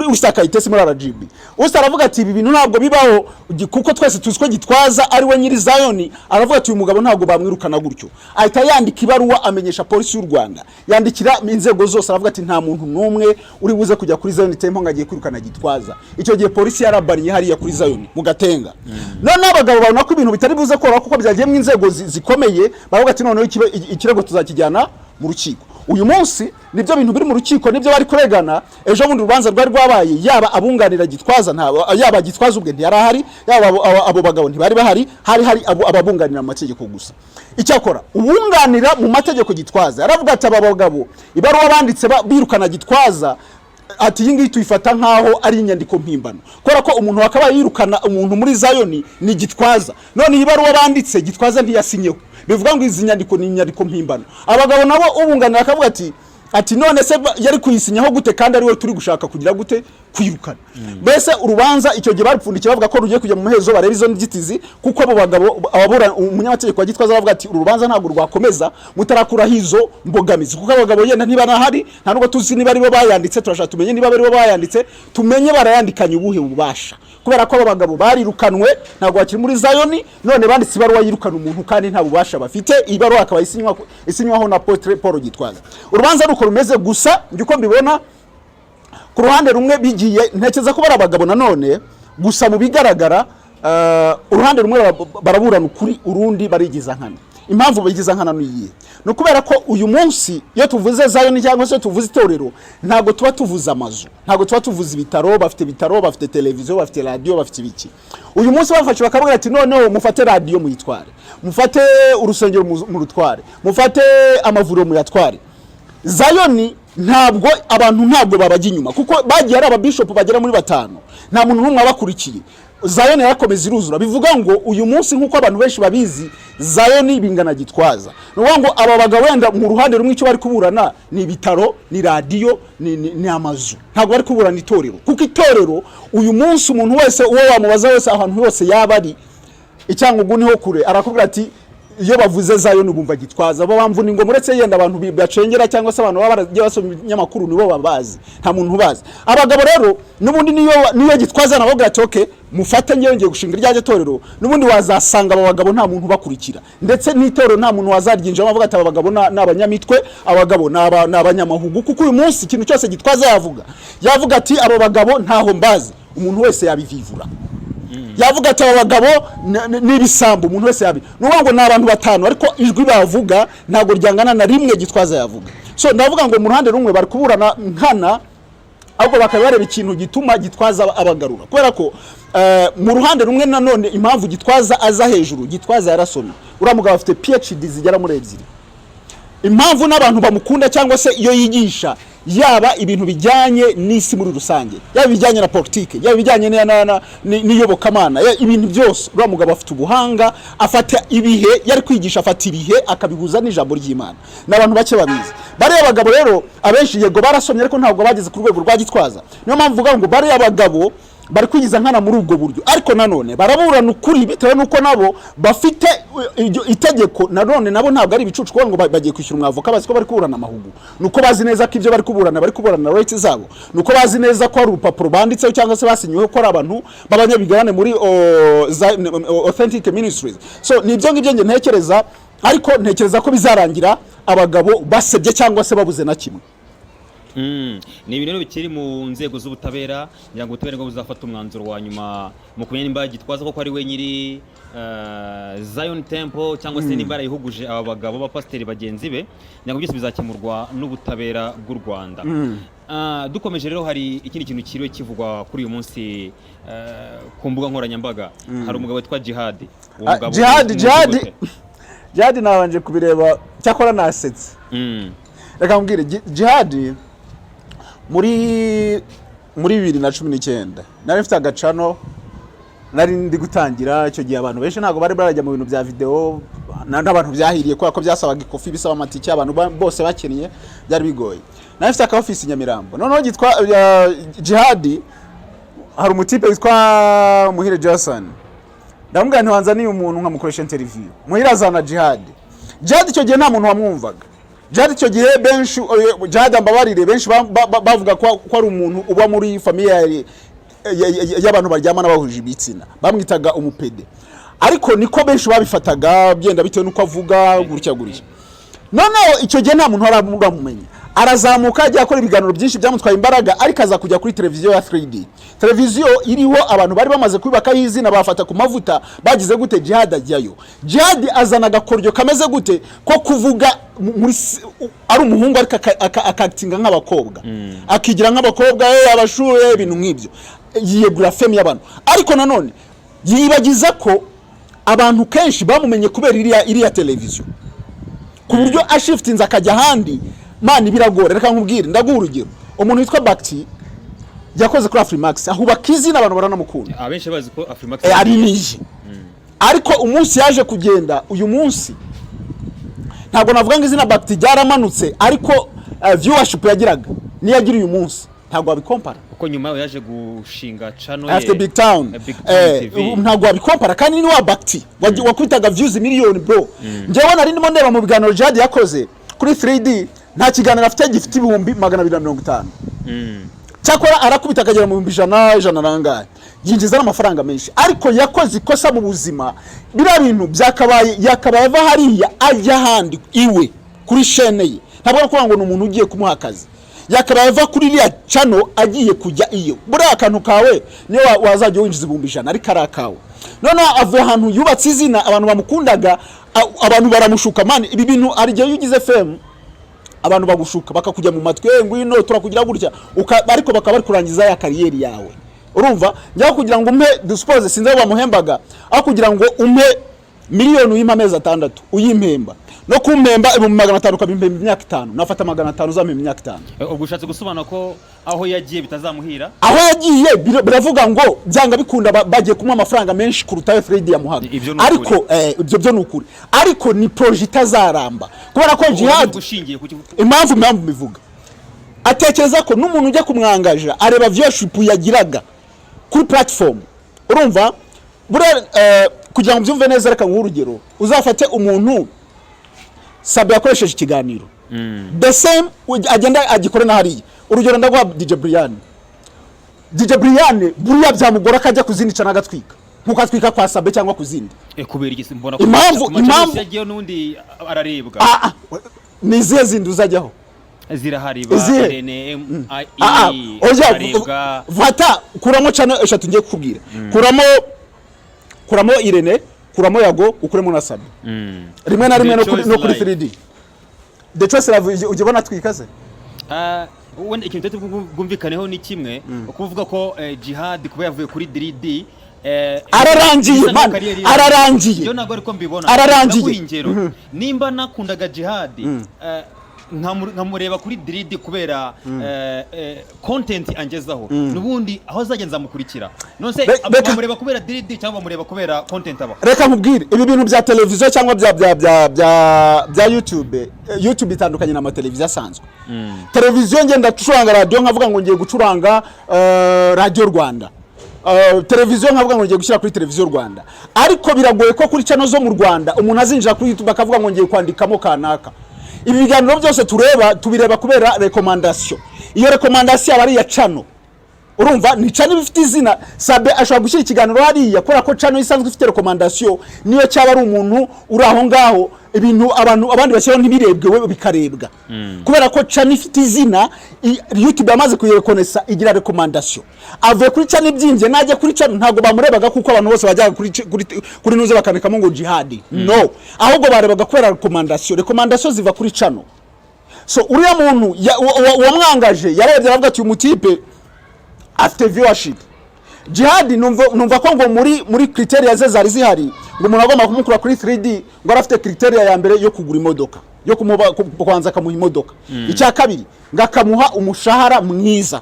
Usta Kayitesi muri RGB. Usta aravuga ati: "Ibi bintu ntabwo bibaho, kuko twese tuzi ko Gitwaza ari we nyiri Zayoni." Aravuga ati: "Uyu mugabo ntabwo bamwirukana gutyo." Ahita yandika ibaruwa, amenyesha polisi y'u Rwanda, yandikira inzego zose, aravuga ati: "Nta muntu n'umwe uri buze kujya kuri Zion Temple ngo agiye kwirukana Gitwaza." Icyo gihe polisi yarabariye hariya kuri Zion mu Gatenga. Noneho abagabo babona ko ibintu bitari buze koroha, kuko byagiye mu inzego zikomeye. Baravuga ati: "Noneho ikirego tuzakijyana mu rukiko." Uyu munsi nibyo bintu biri mu rukiko, nibyo bari kuregana. Ejo bundi urubanza rwari rwabaye, yaba abunganira Gitwaza nta, yaba Gitwaza ubwe ntiyari ahari, yaba abo bagabo ntibari bahari. Hari ababunganira mu mategeko gusa. Icyakora uwunganira mu mategeko Gitwaza yaravuga ati: "Aba bagabo ibaruwa banditse birukana Gitwaza," ati, "iyi ngiyi tuyifata nk'aho ari inyandiko mpimbano, kubera ko umuntu wakabaye yirukana umuntu muri Zayoni ni Gitwaza. None iyi baruwa banditse, Gitwaza ntiyasinyeho, bivuga ngo izi nyandiko ni inyandiko mpimbano." Abagabo nabo, ubunganira akavuga ati: "None se yari kuyisinyaho gute kandi ari we turi gushaka kugira gute? Kwirukana?" Mbese urubanza icyo gihe barupfundikiye, bavuga ko rugiye kujya mu muhezo, bareba izo nzitizi, kuko abo bagabo ababura, umunyamategeko wa Gitwaza aravuga ati: "Uru rubanza ntabwo rwakomeza mutarakuraho izo mbogamizi, kuko abagabo yenda ntibanahari, nta nubwo tuzi niba aribo bayanditse. Turashaka tumenye niba aribo bayanditse, tumenye barayandikanye ubuhe bubasha, kubera ko abo bagabo barirukanwe, ntabwo bakiri muri Zayoni. None banditse ibaruwa yirukana umuntu kandi nta bubasha bafite." Iyi baruwa akaba isinywaho na Apotre Paul Gitwaza. Urubanza ruko rumeze gusa, njye uko mbibona, ku ruhande rumwe bigiye, ntekereza ko bari abagabo nanone gusa mu bigaragara, uruhande rumwe baraburana ukuri, urundi barigiza nkana. Impamvu bigiza nkana ni iyihe? Ni ukubera ko uyu munsi iyo tuvuze Zayoni cyangwa se tuvuze itorero, ntabwo tuba tuvuze amazu, ntabwo tuba tuvuze ibitaro. Bafite ibitaro, bafite televiziyo, bafite radiyo, bafite ibiki. Uyu munsi bafashe bakavuga ati: "Noneho mufate radiyo muyitware, mufate urusengero murutware, mufate amavuriro muyatware," Zayoni ntabwo abantu ntabwo babajya inyuma, kuko bagiye ari ababishopu bagera muri batanu, nta muntu n'umwe wabakurikiye. Zayoni yarakomeza iruzura. Bivuga ngo uyu munsi, nk'uko abantu benshi babizi, Zayoni bingana Gitwaza. Ni ukuvuga ngo aba bagabo wenda mu ruhande rumwe icyo bari kuburana ni ibitaro, ni radiyo, ni amazu. Ntabwo bari kuburana itorero, kuko itorero uyu munsi umuntu wese, uwo wamubaza wese, ahantu hose yaba ari, icyangugu niho kure, arakubwira ati: "Iyo bavuze Zayoni bumva Gitwaza." Bo bamvuna ingoma, uretse yenda abantu bacengera cyangwa se abantu baba baragiye basoma ibinyamakuru, nibo babazi, nta muntu ubazi. Abagabo rero n'ubundi niyo Gitwaza nabo ati: "Okay, mufate, ngewe ngiye gushinga iryanjye torero," n'ubundi wazasanga aba bagabo nta muntu ubakurikira, ndetse n'itorero nta muntu wazaryinjiramo avuga ati: "Aba bagabo ni abanyamitwe, abagabo ni abanyamahugu." Kuko uyu munsi ikintu cyose Gitwaza yavuga ati: "Abo bagabo ntaho mbazi," umuntu wese yabivivura. Yavuga ati: "Aba bagabo ni ibisambo," umuntu wese yabi. Ni ukuvuga ngo ni abantu batanu, ariko ijwi bavuga ntabwo ryangana na rimwe Gitwaza yavuga. So ndavuga ngo mu ruhande rumwe bari kuburana nkana, ahubwo bakaba bareba ikintu gituma Gitwaza abagarura, kubera ko mu ruhande rumwe nanone impamvu Gitwaza aza hejuru, Gitwaza yarasomye. Uriya mugabo afite PhD zigera muri ebyiri. Impamvu n'abantu bamukunda, cyangwa se iyo yigisha, yaba ibintu bijyanye n'isi muri rusange, yaba ibijyanye na politike, yaba ibijyanye n'iyobokamana, ibintu byose, uriya mugabo afite ubuhanga. Afata ibihe yari kwigisha, afata ibihe akabihuza n'ijambo ry'Imana. Ni abantu bake babizi. Bariya bagabo rero abenshi yego barasomye, ariko ntabwo bageze ku rwego rwa Gitwaza. Niyo mpamvu mvuga ngo bariya bagabo bari kwigiza nkana muri ubwo buryo, ariko nanone baraburana ukuri bitewe n'uko nabo bafite itegeko. Nanone nabo ntabwo ari ibicucu kuvuga ngo bagiye kwishyura umwavoka bazi ko bari kuburana amahugu. Ni uko bazi neza ko ibyo bari kuburana, bari kuburana rights zabo. Ni uko bazi neza ko hari urupapuro banditseho cyangwa se basinyiweho ko ari abantu b'abanyabigabane muri Authentic Ministries. So ni ibyo ngibyo njye ntekereza, ariko ntekereza ko bizarangira abagabo basebye cyangwa se babuze na kimwe. Ni ibintu rero bikiri mu nzego z'ubutabera, ngira ngo ubutabera nibwo buzafata umwanzuro wa nyuma mu kumenya nimba Gitwaza koko ari we nyiri Zion Temple, cyangwa se nimba yarayihuguje aba bagabo b'abapasiteri bagenzi be. Ngira ngo byose bizakemurwa n'ubutabera bw'u Rwanda. Dukomeje rero, hari ikindi kintu kiriwe kivugwa kuri uyu munsi ku mbuga nkoranyambaga. Hari umugabo witwa Jihad. Uwo mugabo Jihad, umuzi Jihad, gute? Jihad nabanje kubireba, cyakora nasetse. Reka mbwire, Jihad muri Muri 2019 nari mfite agachannel, nari ndi gutangira. Icyo gihe abantu benshi ntabwo bari barajya mu bintu bya video, n'abantu byahiriye kubera ko byasabaga ikofi, bisaba amatike, abantu bose bakennye, byari bigoye. Nari mfite aka office i Nyamirambo, noneho gitwa Jihadi, hari umutipe witwa Muhire Jason, ndamubwira nti: "Wanzaniye umuntu nkamukoresha interview." Muhire azana Jihadi. Jihadi icyo gihe nta muntu wamwumvaga. Jihadi icyo gihe benshi, Jihadi ambabarire, benshi bavuga ko ari umuntu uba muri famille y'abantu baryamana bahuje ibitsina, bamwitaga umupede, ariko niko benshi babifataga byenda bitewe n'uko avuga gutya gutya. Noneho icyo gihe nta muntu uramumenya, arazamuka, ajya akora ibiganiro byinshi, byamutwaye imbaraga, ariko aza kujya kuri televiziyo ya 3D, televiziyo iriho abantu bari bamaze kubakaho izina, bafata ku mavuta, bagize gute. Jihad ajyayo, Jihad azana agakoryo kameze gute ko kuvuga muri ari umuhungu ariko akakitinga nk'abakobwa, akigira nk'abakobwa, abashuhe, ibintu nk'ibyo, yiyegura fame y'abantu. Ariko nanone yibagiza ko abantu kenshi bamumenye kubera iriya televiziyo, ku buryo ashifitinze akajya ahandi, man, biragora. Reka nkubwire, ndaguha urugero: umuntu witwa Bakti yakoze kuri Afrimax, ahubaka izina, abantu baranamukunda. Abenshi bazi ko Afrimax Ari niye, ariko umunsi yaje kugenda, uyu munsi ntabwo navuga ngo izina Bakti ryaramanutse, ariko viewership yagiraga niyo agira uyu munsi ntabwo wabikompara. Kuko nyuma yaje gushinga channel. Afite Big Town. Big Town TV. Ntabwo wabikompara kandi ni wa Bakti wakubitaga views miliyoni, bro. Njyewe nari ndimo ndeba mu biganiro Jihad yakoze kuri 3D, nta kiganiro afite gifite 250,000. Cyakora arakubita akagera mu 100,000, ijana nangahe, yinjiza n'amafaranga menshi. Ariko yakoze ikosa mu buzima. Biriya bintu byakabaye, yakabaye ava hariya ajya ahandi iwe kuri chaîne ye. Ntabwo ari ukuvuga ngo ni umuntu ugiye kumuha akazi, yakabaye ava kuri iriya channel agiye kujya iyo. Buriya akantu kawe niyo wazajya winjiza 100,000, ariko ari akawe. Noneho avuye ahantu yubatse izina, abantu bamukundaga, abantu baramushuka. Man, ibi bintu hari igihe iyo ugize fame abantu bagushuka, bakakujya mu matwi: "Eh, ngwino turakugira gutya," ariko bakaba bari kurangiza ya career yawe. Urumva, njyaho kugira ngo umpe, dusuppose, sinzi aho bamuhembaga, aho kugira ngo umpe miliyoni uyimpe amezi 6 uyimpemba, no kumpemba 500,000 ukabimpemba imyaka 5, nafata 500 uzampemba imyaka 5. Ubwo ushatse gusobanura ko aho yagiye bitazamuhira? Aho yagiye biravuga ngo byanga bikunda bagiye kumuha amafaranga menshi kuruta ayo Fred yamuhaga. Ibyo ni ukuri. Ariko ibyo byo ni ukuri, ariko ni projet itazaramba kubera ko Jihad Ushingiye ku Impamvu mbivuga, atekereza ko n'umuntu ujya kumwangaja areba viewership yagiraga kuri platform. Urumva, buriya kugira ngo ubyumve neza, reka nguhe urugero. Uzafate umuntu Sabe yakoresheje ikiganiro, the same agenda agikore na hariya. Urugero ndaguha DJ Brian. DJ Brian buriya byamugora ko ajya ku zindi channel agatwika nkuko atwika kwa Sabe cyangwa ku zindi. Kubera iki? Mbona ku Impamvu- yagiyeho n'undi ararebwa. Ah, ah, ni izihe zindi uzajyaho? Zirahari ba Izihe? Irene M I Ah, ah, E oya, ararebwa. Vata kuramo channel eshatu ngiye kukubwira. Kuramo Irene, kuramo Yago, ukuremo na Sabe. Rimwe na rimwe The no kuri, Choice no kuri Live. 3D The Choice Live ujya ubona atwika se? Ah, wenda ikintu tutari bwumvikaneho ni kimwe, ukuvuga ko Jihad kuba yavuye kuri 3D Ararangiye, bisa man, nkaho career ye- ararangiye. Yo ntabwo ariko mbibona. Ararangiye. Ndaguha ingero: nimba nakundaga Jihad, nkamureba kuri 3D kubera content angezaho, n'ubundi aho azajya nzamukurikira. None se bamureba kubera 3D cyangwa bamureba kubera content aba? Reka nkubwire, ibi bintu bya televiziyo cyangwa bya YouTube, YouTube itandukanye na mateleviziyo asanzwe. Televiziyo, ngenda gucuranga radiyo nkavuga ngo ngiye gucuranga Radiyo Rwanda, televiziyo nkavuga ngo ngiye gushyira kuri Televiziyo Rwanda, ariko biragoye ko kuri channel zo mu Rwanda umuntu azinjira kuri YouTube akavuga ngo ngiye kwandikamo kanaka. Ibi biganiro byose tureba, tubireba kubera recommandation. Iyo recommandation aba ari iya channel. Urumva, ni channel ifite izina. Sabe ashobora gushyira ikiganiro hariya kubera ko channel isanzwe ifite recommandation, niyo cyaba ari umuntu uri aho ngaho, ibintu abantu abandi bashyiraho ntibirebwe, we bikarebwa kubera ko channel ifite izina. YouTube yamaze kuyirekonesa, igira recommandation. Avuye kuri channel ibyimbye, najya kuri channel ntabwo bamurebaga kuko abantu bose bajyaga kuri nuze bakandikamo ngo Jihadi. No, ahubwo barebaga kubera recommandation. Recommandation ziva kuri channel. So uriya muntu wamwangaje yarebye aravuga ati: "Uyu mutipe afite viewership." Jihad numva ko ngo muri criteria ze zari zihari ngo umuntu agomba kumukura kuri 3D ngo arafite criteria ya mbere yo kugura imodoka, yo kumuba kubanza akamuha imodoka, icya kabiri ngo akamuha umushahara mwiza.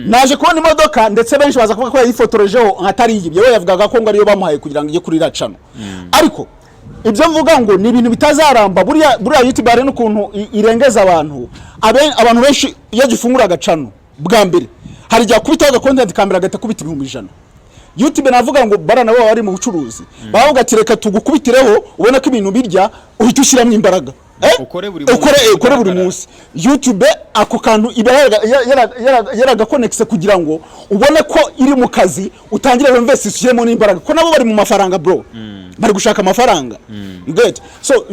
Naje kubona imodoka, ndetse benshi baza kuvuga ko yayifotorejeho atari iyibye. We yavugaga ko ngo ariyo bamuhaye kugira ngo ijye kuri racano, ariko ibyo mvuga ngo ni ibintu bitazaramba. Buriya YouTube hari n'ukuntu irengeza abantu. Abantu benshi iyo gifungura agachannel bwa mbere, hari igihe akubitaho agacontent ka mbere agahita akubita 100,000. YouTube navuga ngo bara nabo baba bari mu bucuruzi, baravuga ati: "Reka tugukubitireho ubone ko ibintu birya, uhita ushyiramo imbaraga." Ukore buri munsi, ukore, ukore buri ugaragara. munsi. YouTube ako kantu iba yaragakonekise kugira ngo ubone ko iri mu kazi, utangire winvest, ushyiremo n'imbaraga, ko nabo bari mu mafaranga, bro, bari gushaka amafaranga. You get? So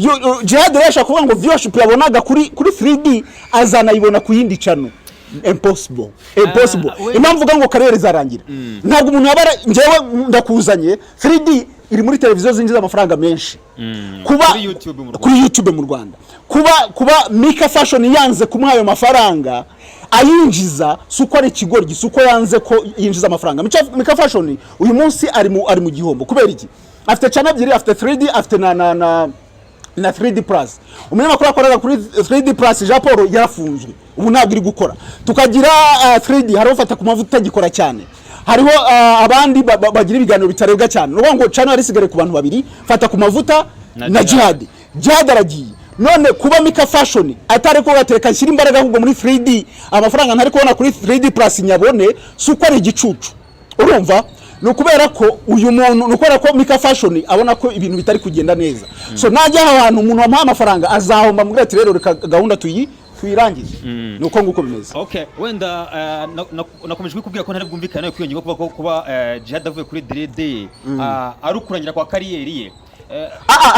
Jihad rero ashaka kuvuga ngo viewership yabonaga kuri 3D azanayibona ku yindi channel. Impossible, impossible. Impamvu uvuga ngo career izarangira, ntabwo umuntu yaba njyewe ndakuzanye, 3D iri muri televiziyo zinjiza amafaranga menshi kuba Kuri YouTube mu Rwanda. Kuri YouTube mu Rwanda. Kuba Mika Fashion yanze kumuha ayo mafaranga ayinjiza, si uko ari ikigoryi, si uko yanze ko yinjiza amafaranga. Mika Fashion uyu munsi ari mu gihombo. Kubera iki? Afite channel ebyiri, afite 3D, afite na 3D Plus. Umunyamakuru yakoraga kuri 3D Plus, Jean Paul, yarafunzwe, ubu ntabwo iri gukora. Tukagira 3D, hariho ufata ku mavuta utagikora cyane, hariho abandi bagira ibiganiro bitarebwa cyane. Ni ukuvuga ngo channel yari isigaye ku bantu babiri, fata ku mavuta na na Jihad. Jihad. Jihad aragiye. None kuba Mika Fashion atari ko gatereka nshyira imbaraga ahubwo muri 3D, amafaranga ntari kubona kuri 3D Plus nyabone, si uko ari igicucu, urumva? Ni ukubera ko uyu muntu, ni ukubera ko Mika Fashion abona ko ibintu bitari kugenda neza. So najya aho hantu umuntu wamuha amafaranga azahomba, mubwira ati: "Rero reka gahunda tuyirangize." Ni uko nguko bimeze. Okay, wenda nakomeje kukubwira ko ntari bwumvikane nawe kwiyongera kuba Jihad avuye kuri 3D ari ukurangira kwa career ye.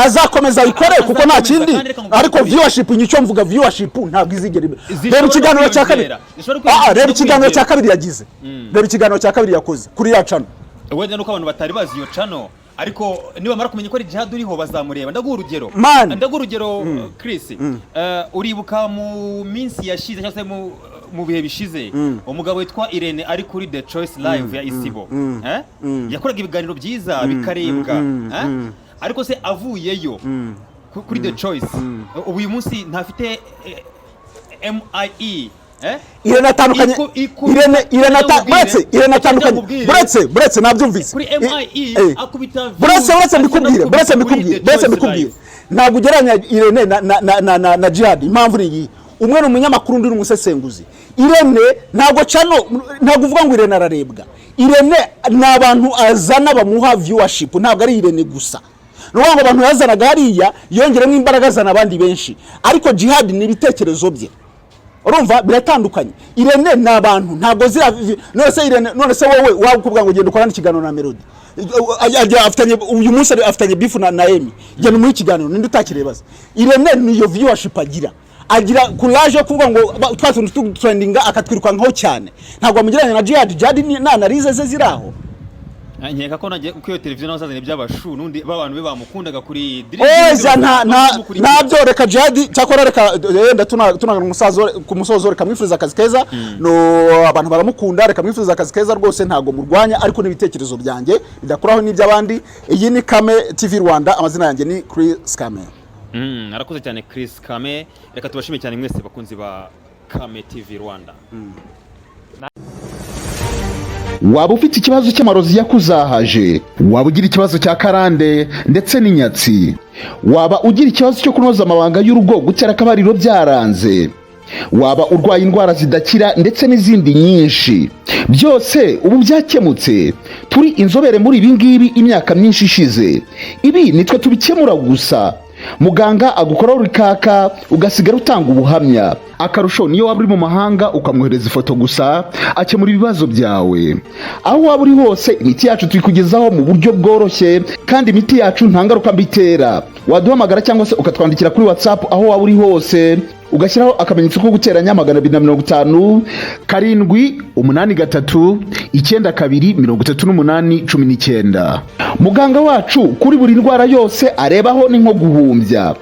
Azakomeza ayikore kuko nta Azakomeza, kindi. kandi reka nkubwire Ariko ukuri. viewership, nicyo mvuga, viewership ntabwo izigera ibe. Zishobora Reba ikiganiro cya kabiri. kwiyongera. Zishobora kwiyongera. Reba ikiganiro cya kabiri yagize, reba ikiganiro cya kabiri yakoze kuri ya channel. Wenda nuko abantu batari bazi iyo channel, ariko nibamara kumenya ko ari Jihad uriho bazamureba. Ndaguha urugero. Man. Ndaguha urugero, Chris. Uribuka mu minsi yashize cyangwa se mu bihe bishize, umugabo witwa Irene ari kuri The Choice Live ya Isibo, eh? Yakoraga ibiganiro byiza bikarebwa, eh? Ariko se avuyeyo kuri The Choice, ubu uyu munsi ntafite MIE, eh? Irene atandukanye. Irene buretse, Irene atandukanye. Nkubwire. Buretse nabyumvise. Kuri MIE akubita views, Buretse, buretse ariko mbikubwire, buretse anakubita kuri mbikubwire, The buretse Choice mbikubwire. Live. Ntabwo ugereranya Irene na Jihad. Impamvu ni iyi: umwe ni umunyamakuru, undi ni umusesenguzi. Irene ntabwo channel, ntabwo uvuga ngo Irene ararebwa. Irene ni abantu azana bamuha viewership, ntabwo ari Irene gusa. Ni ukuvuga ngo abantu yazanaga hariya yongeramo imbaraga, azana abandi benshi, ariko Jihad ni ibitekerezo bye, urumva biratandukanye. Irene ni abantu, ntabwo zira. None se Irene, none se wowe waba ukubwira ngo genda ukorane ikiganiro na Melody, afitanye uyu munsi afitanye beef na Emi, genda umuhe ikiganiro, ninde utakireba se? Irene niyo viewership agira courage yo kuvuga ngo twa tuntu tutrendinga akatwirukankaho cyane. Ntabwo wamugereranya na Jihad. Jihad ni na analyse ze ziri aho. Nkeka ko nagiye kuko iyo televiziyo naho zazanye iby'abashu n'undi b'abantu be bamukundaga kuri Oya, nta ntabyo, reka Jihad. Cyakora reka yenda tunagana umusazo ku musozo, reka mwifuriza akazi keza. No abantu baramukunda, reka mwifuriza akazi keza rwose, ntabwo murwanya, ariko n'ibitekerezo byanjye bidakuraho n'iby'abandi. Iyi ni Kame TV Rwanda, amazina yanjye ni Chris Kame. Arakoze cyane Chris Kame. Reka tubashime cyane mwese bakunzi ba Kame TV Rwanda. Waba ufite ikibazo cy'amarozi yakuzahaje, waba ugira ikibazo cya karande ndetse n'inyatsi, waba ugira ikibazo cyo kunoza amabanga y'urugo, gutera akabariro byaranze, waba urwaye indwara zidakira ndetse n'izindi nyinshi, byose ubu byakemutse. Turi inzobere muri ibi ngibi imyaka myinshi ishize. Ibi nitwe tubikemura gusa. Muganga agukoraho urikaka ugasigara utanga ubuhamya. Akarusho, niyo waba uri mu mahanga ukamwohereza ifoto gusa, akemura ibibazo byawe. Aho waba uri hose, imiti yacu tuyikugezaho mu buryo bworoshye, kandi imiti yacu nta ngaruka mbi itera. Waduhamagara cyangwa se ukatwandikira kuri WhatsApp aho waba uri hose, ugashyiraho akamenyetso ko guteranya 250 783 92 38 19. Muganga wacu kuri buri ndwara yose arebaho ni nko guhumbya.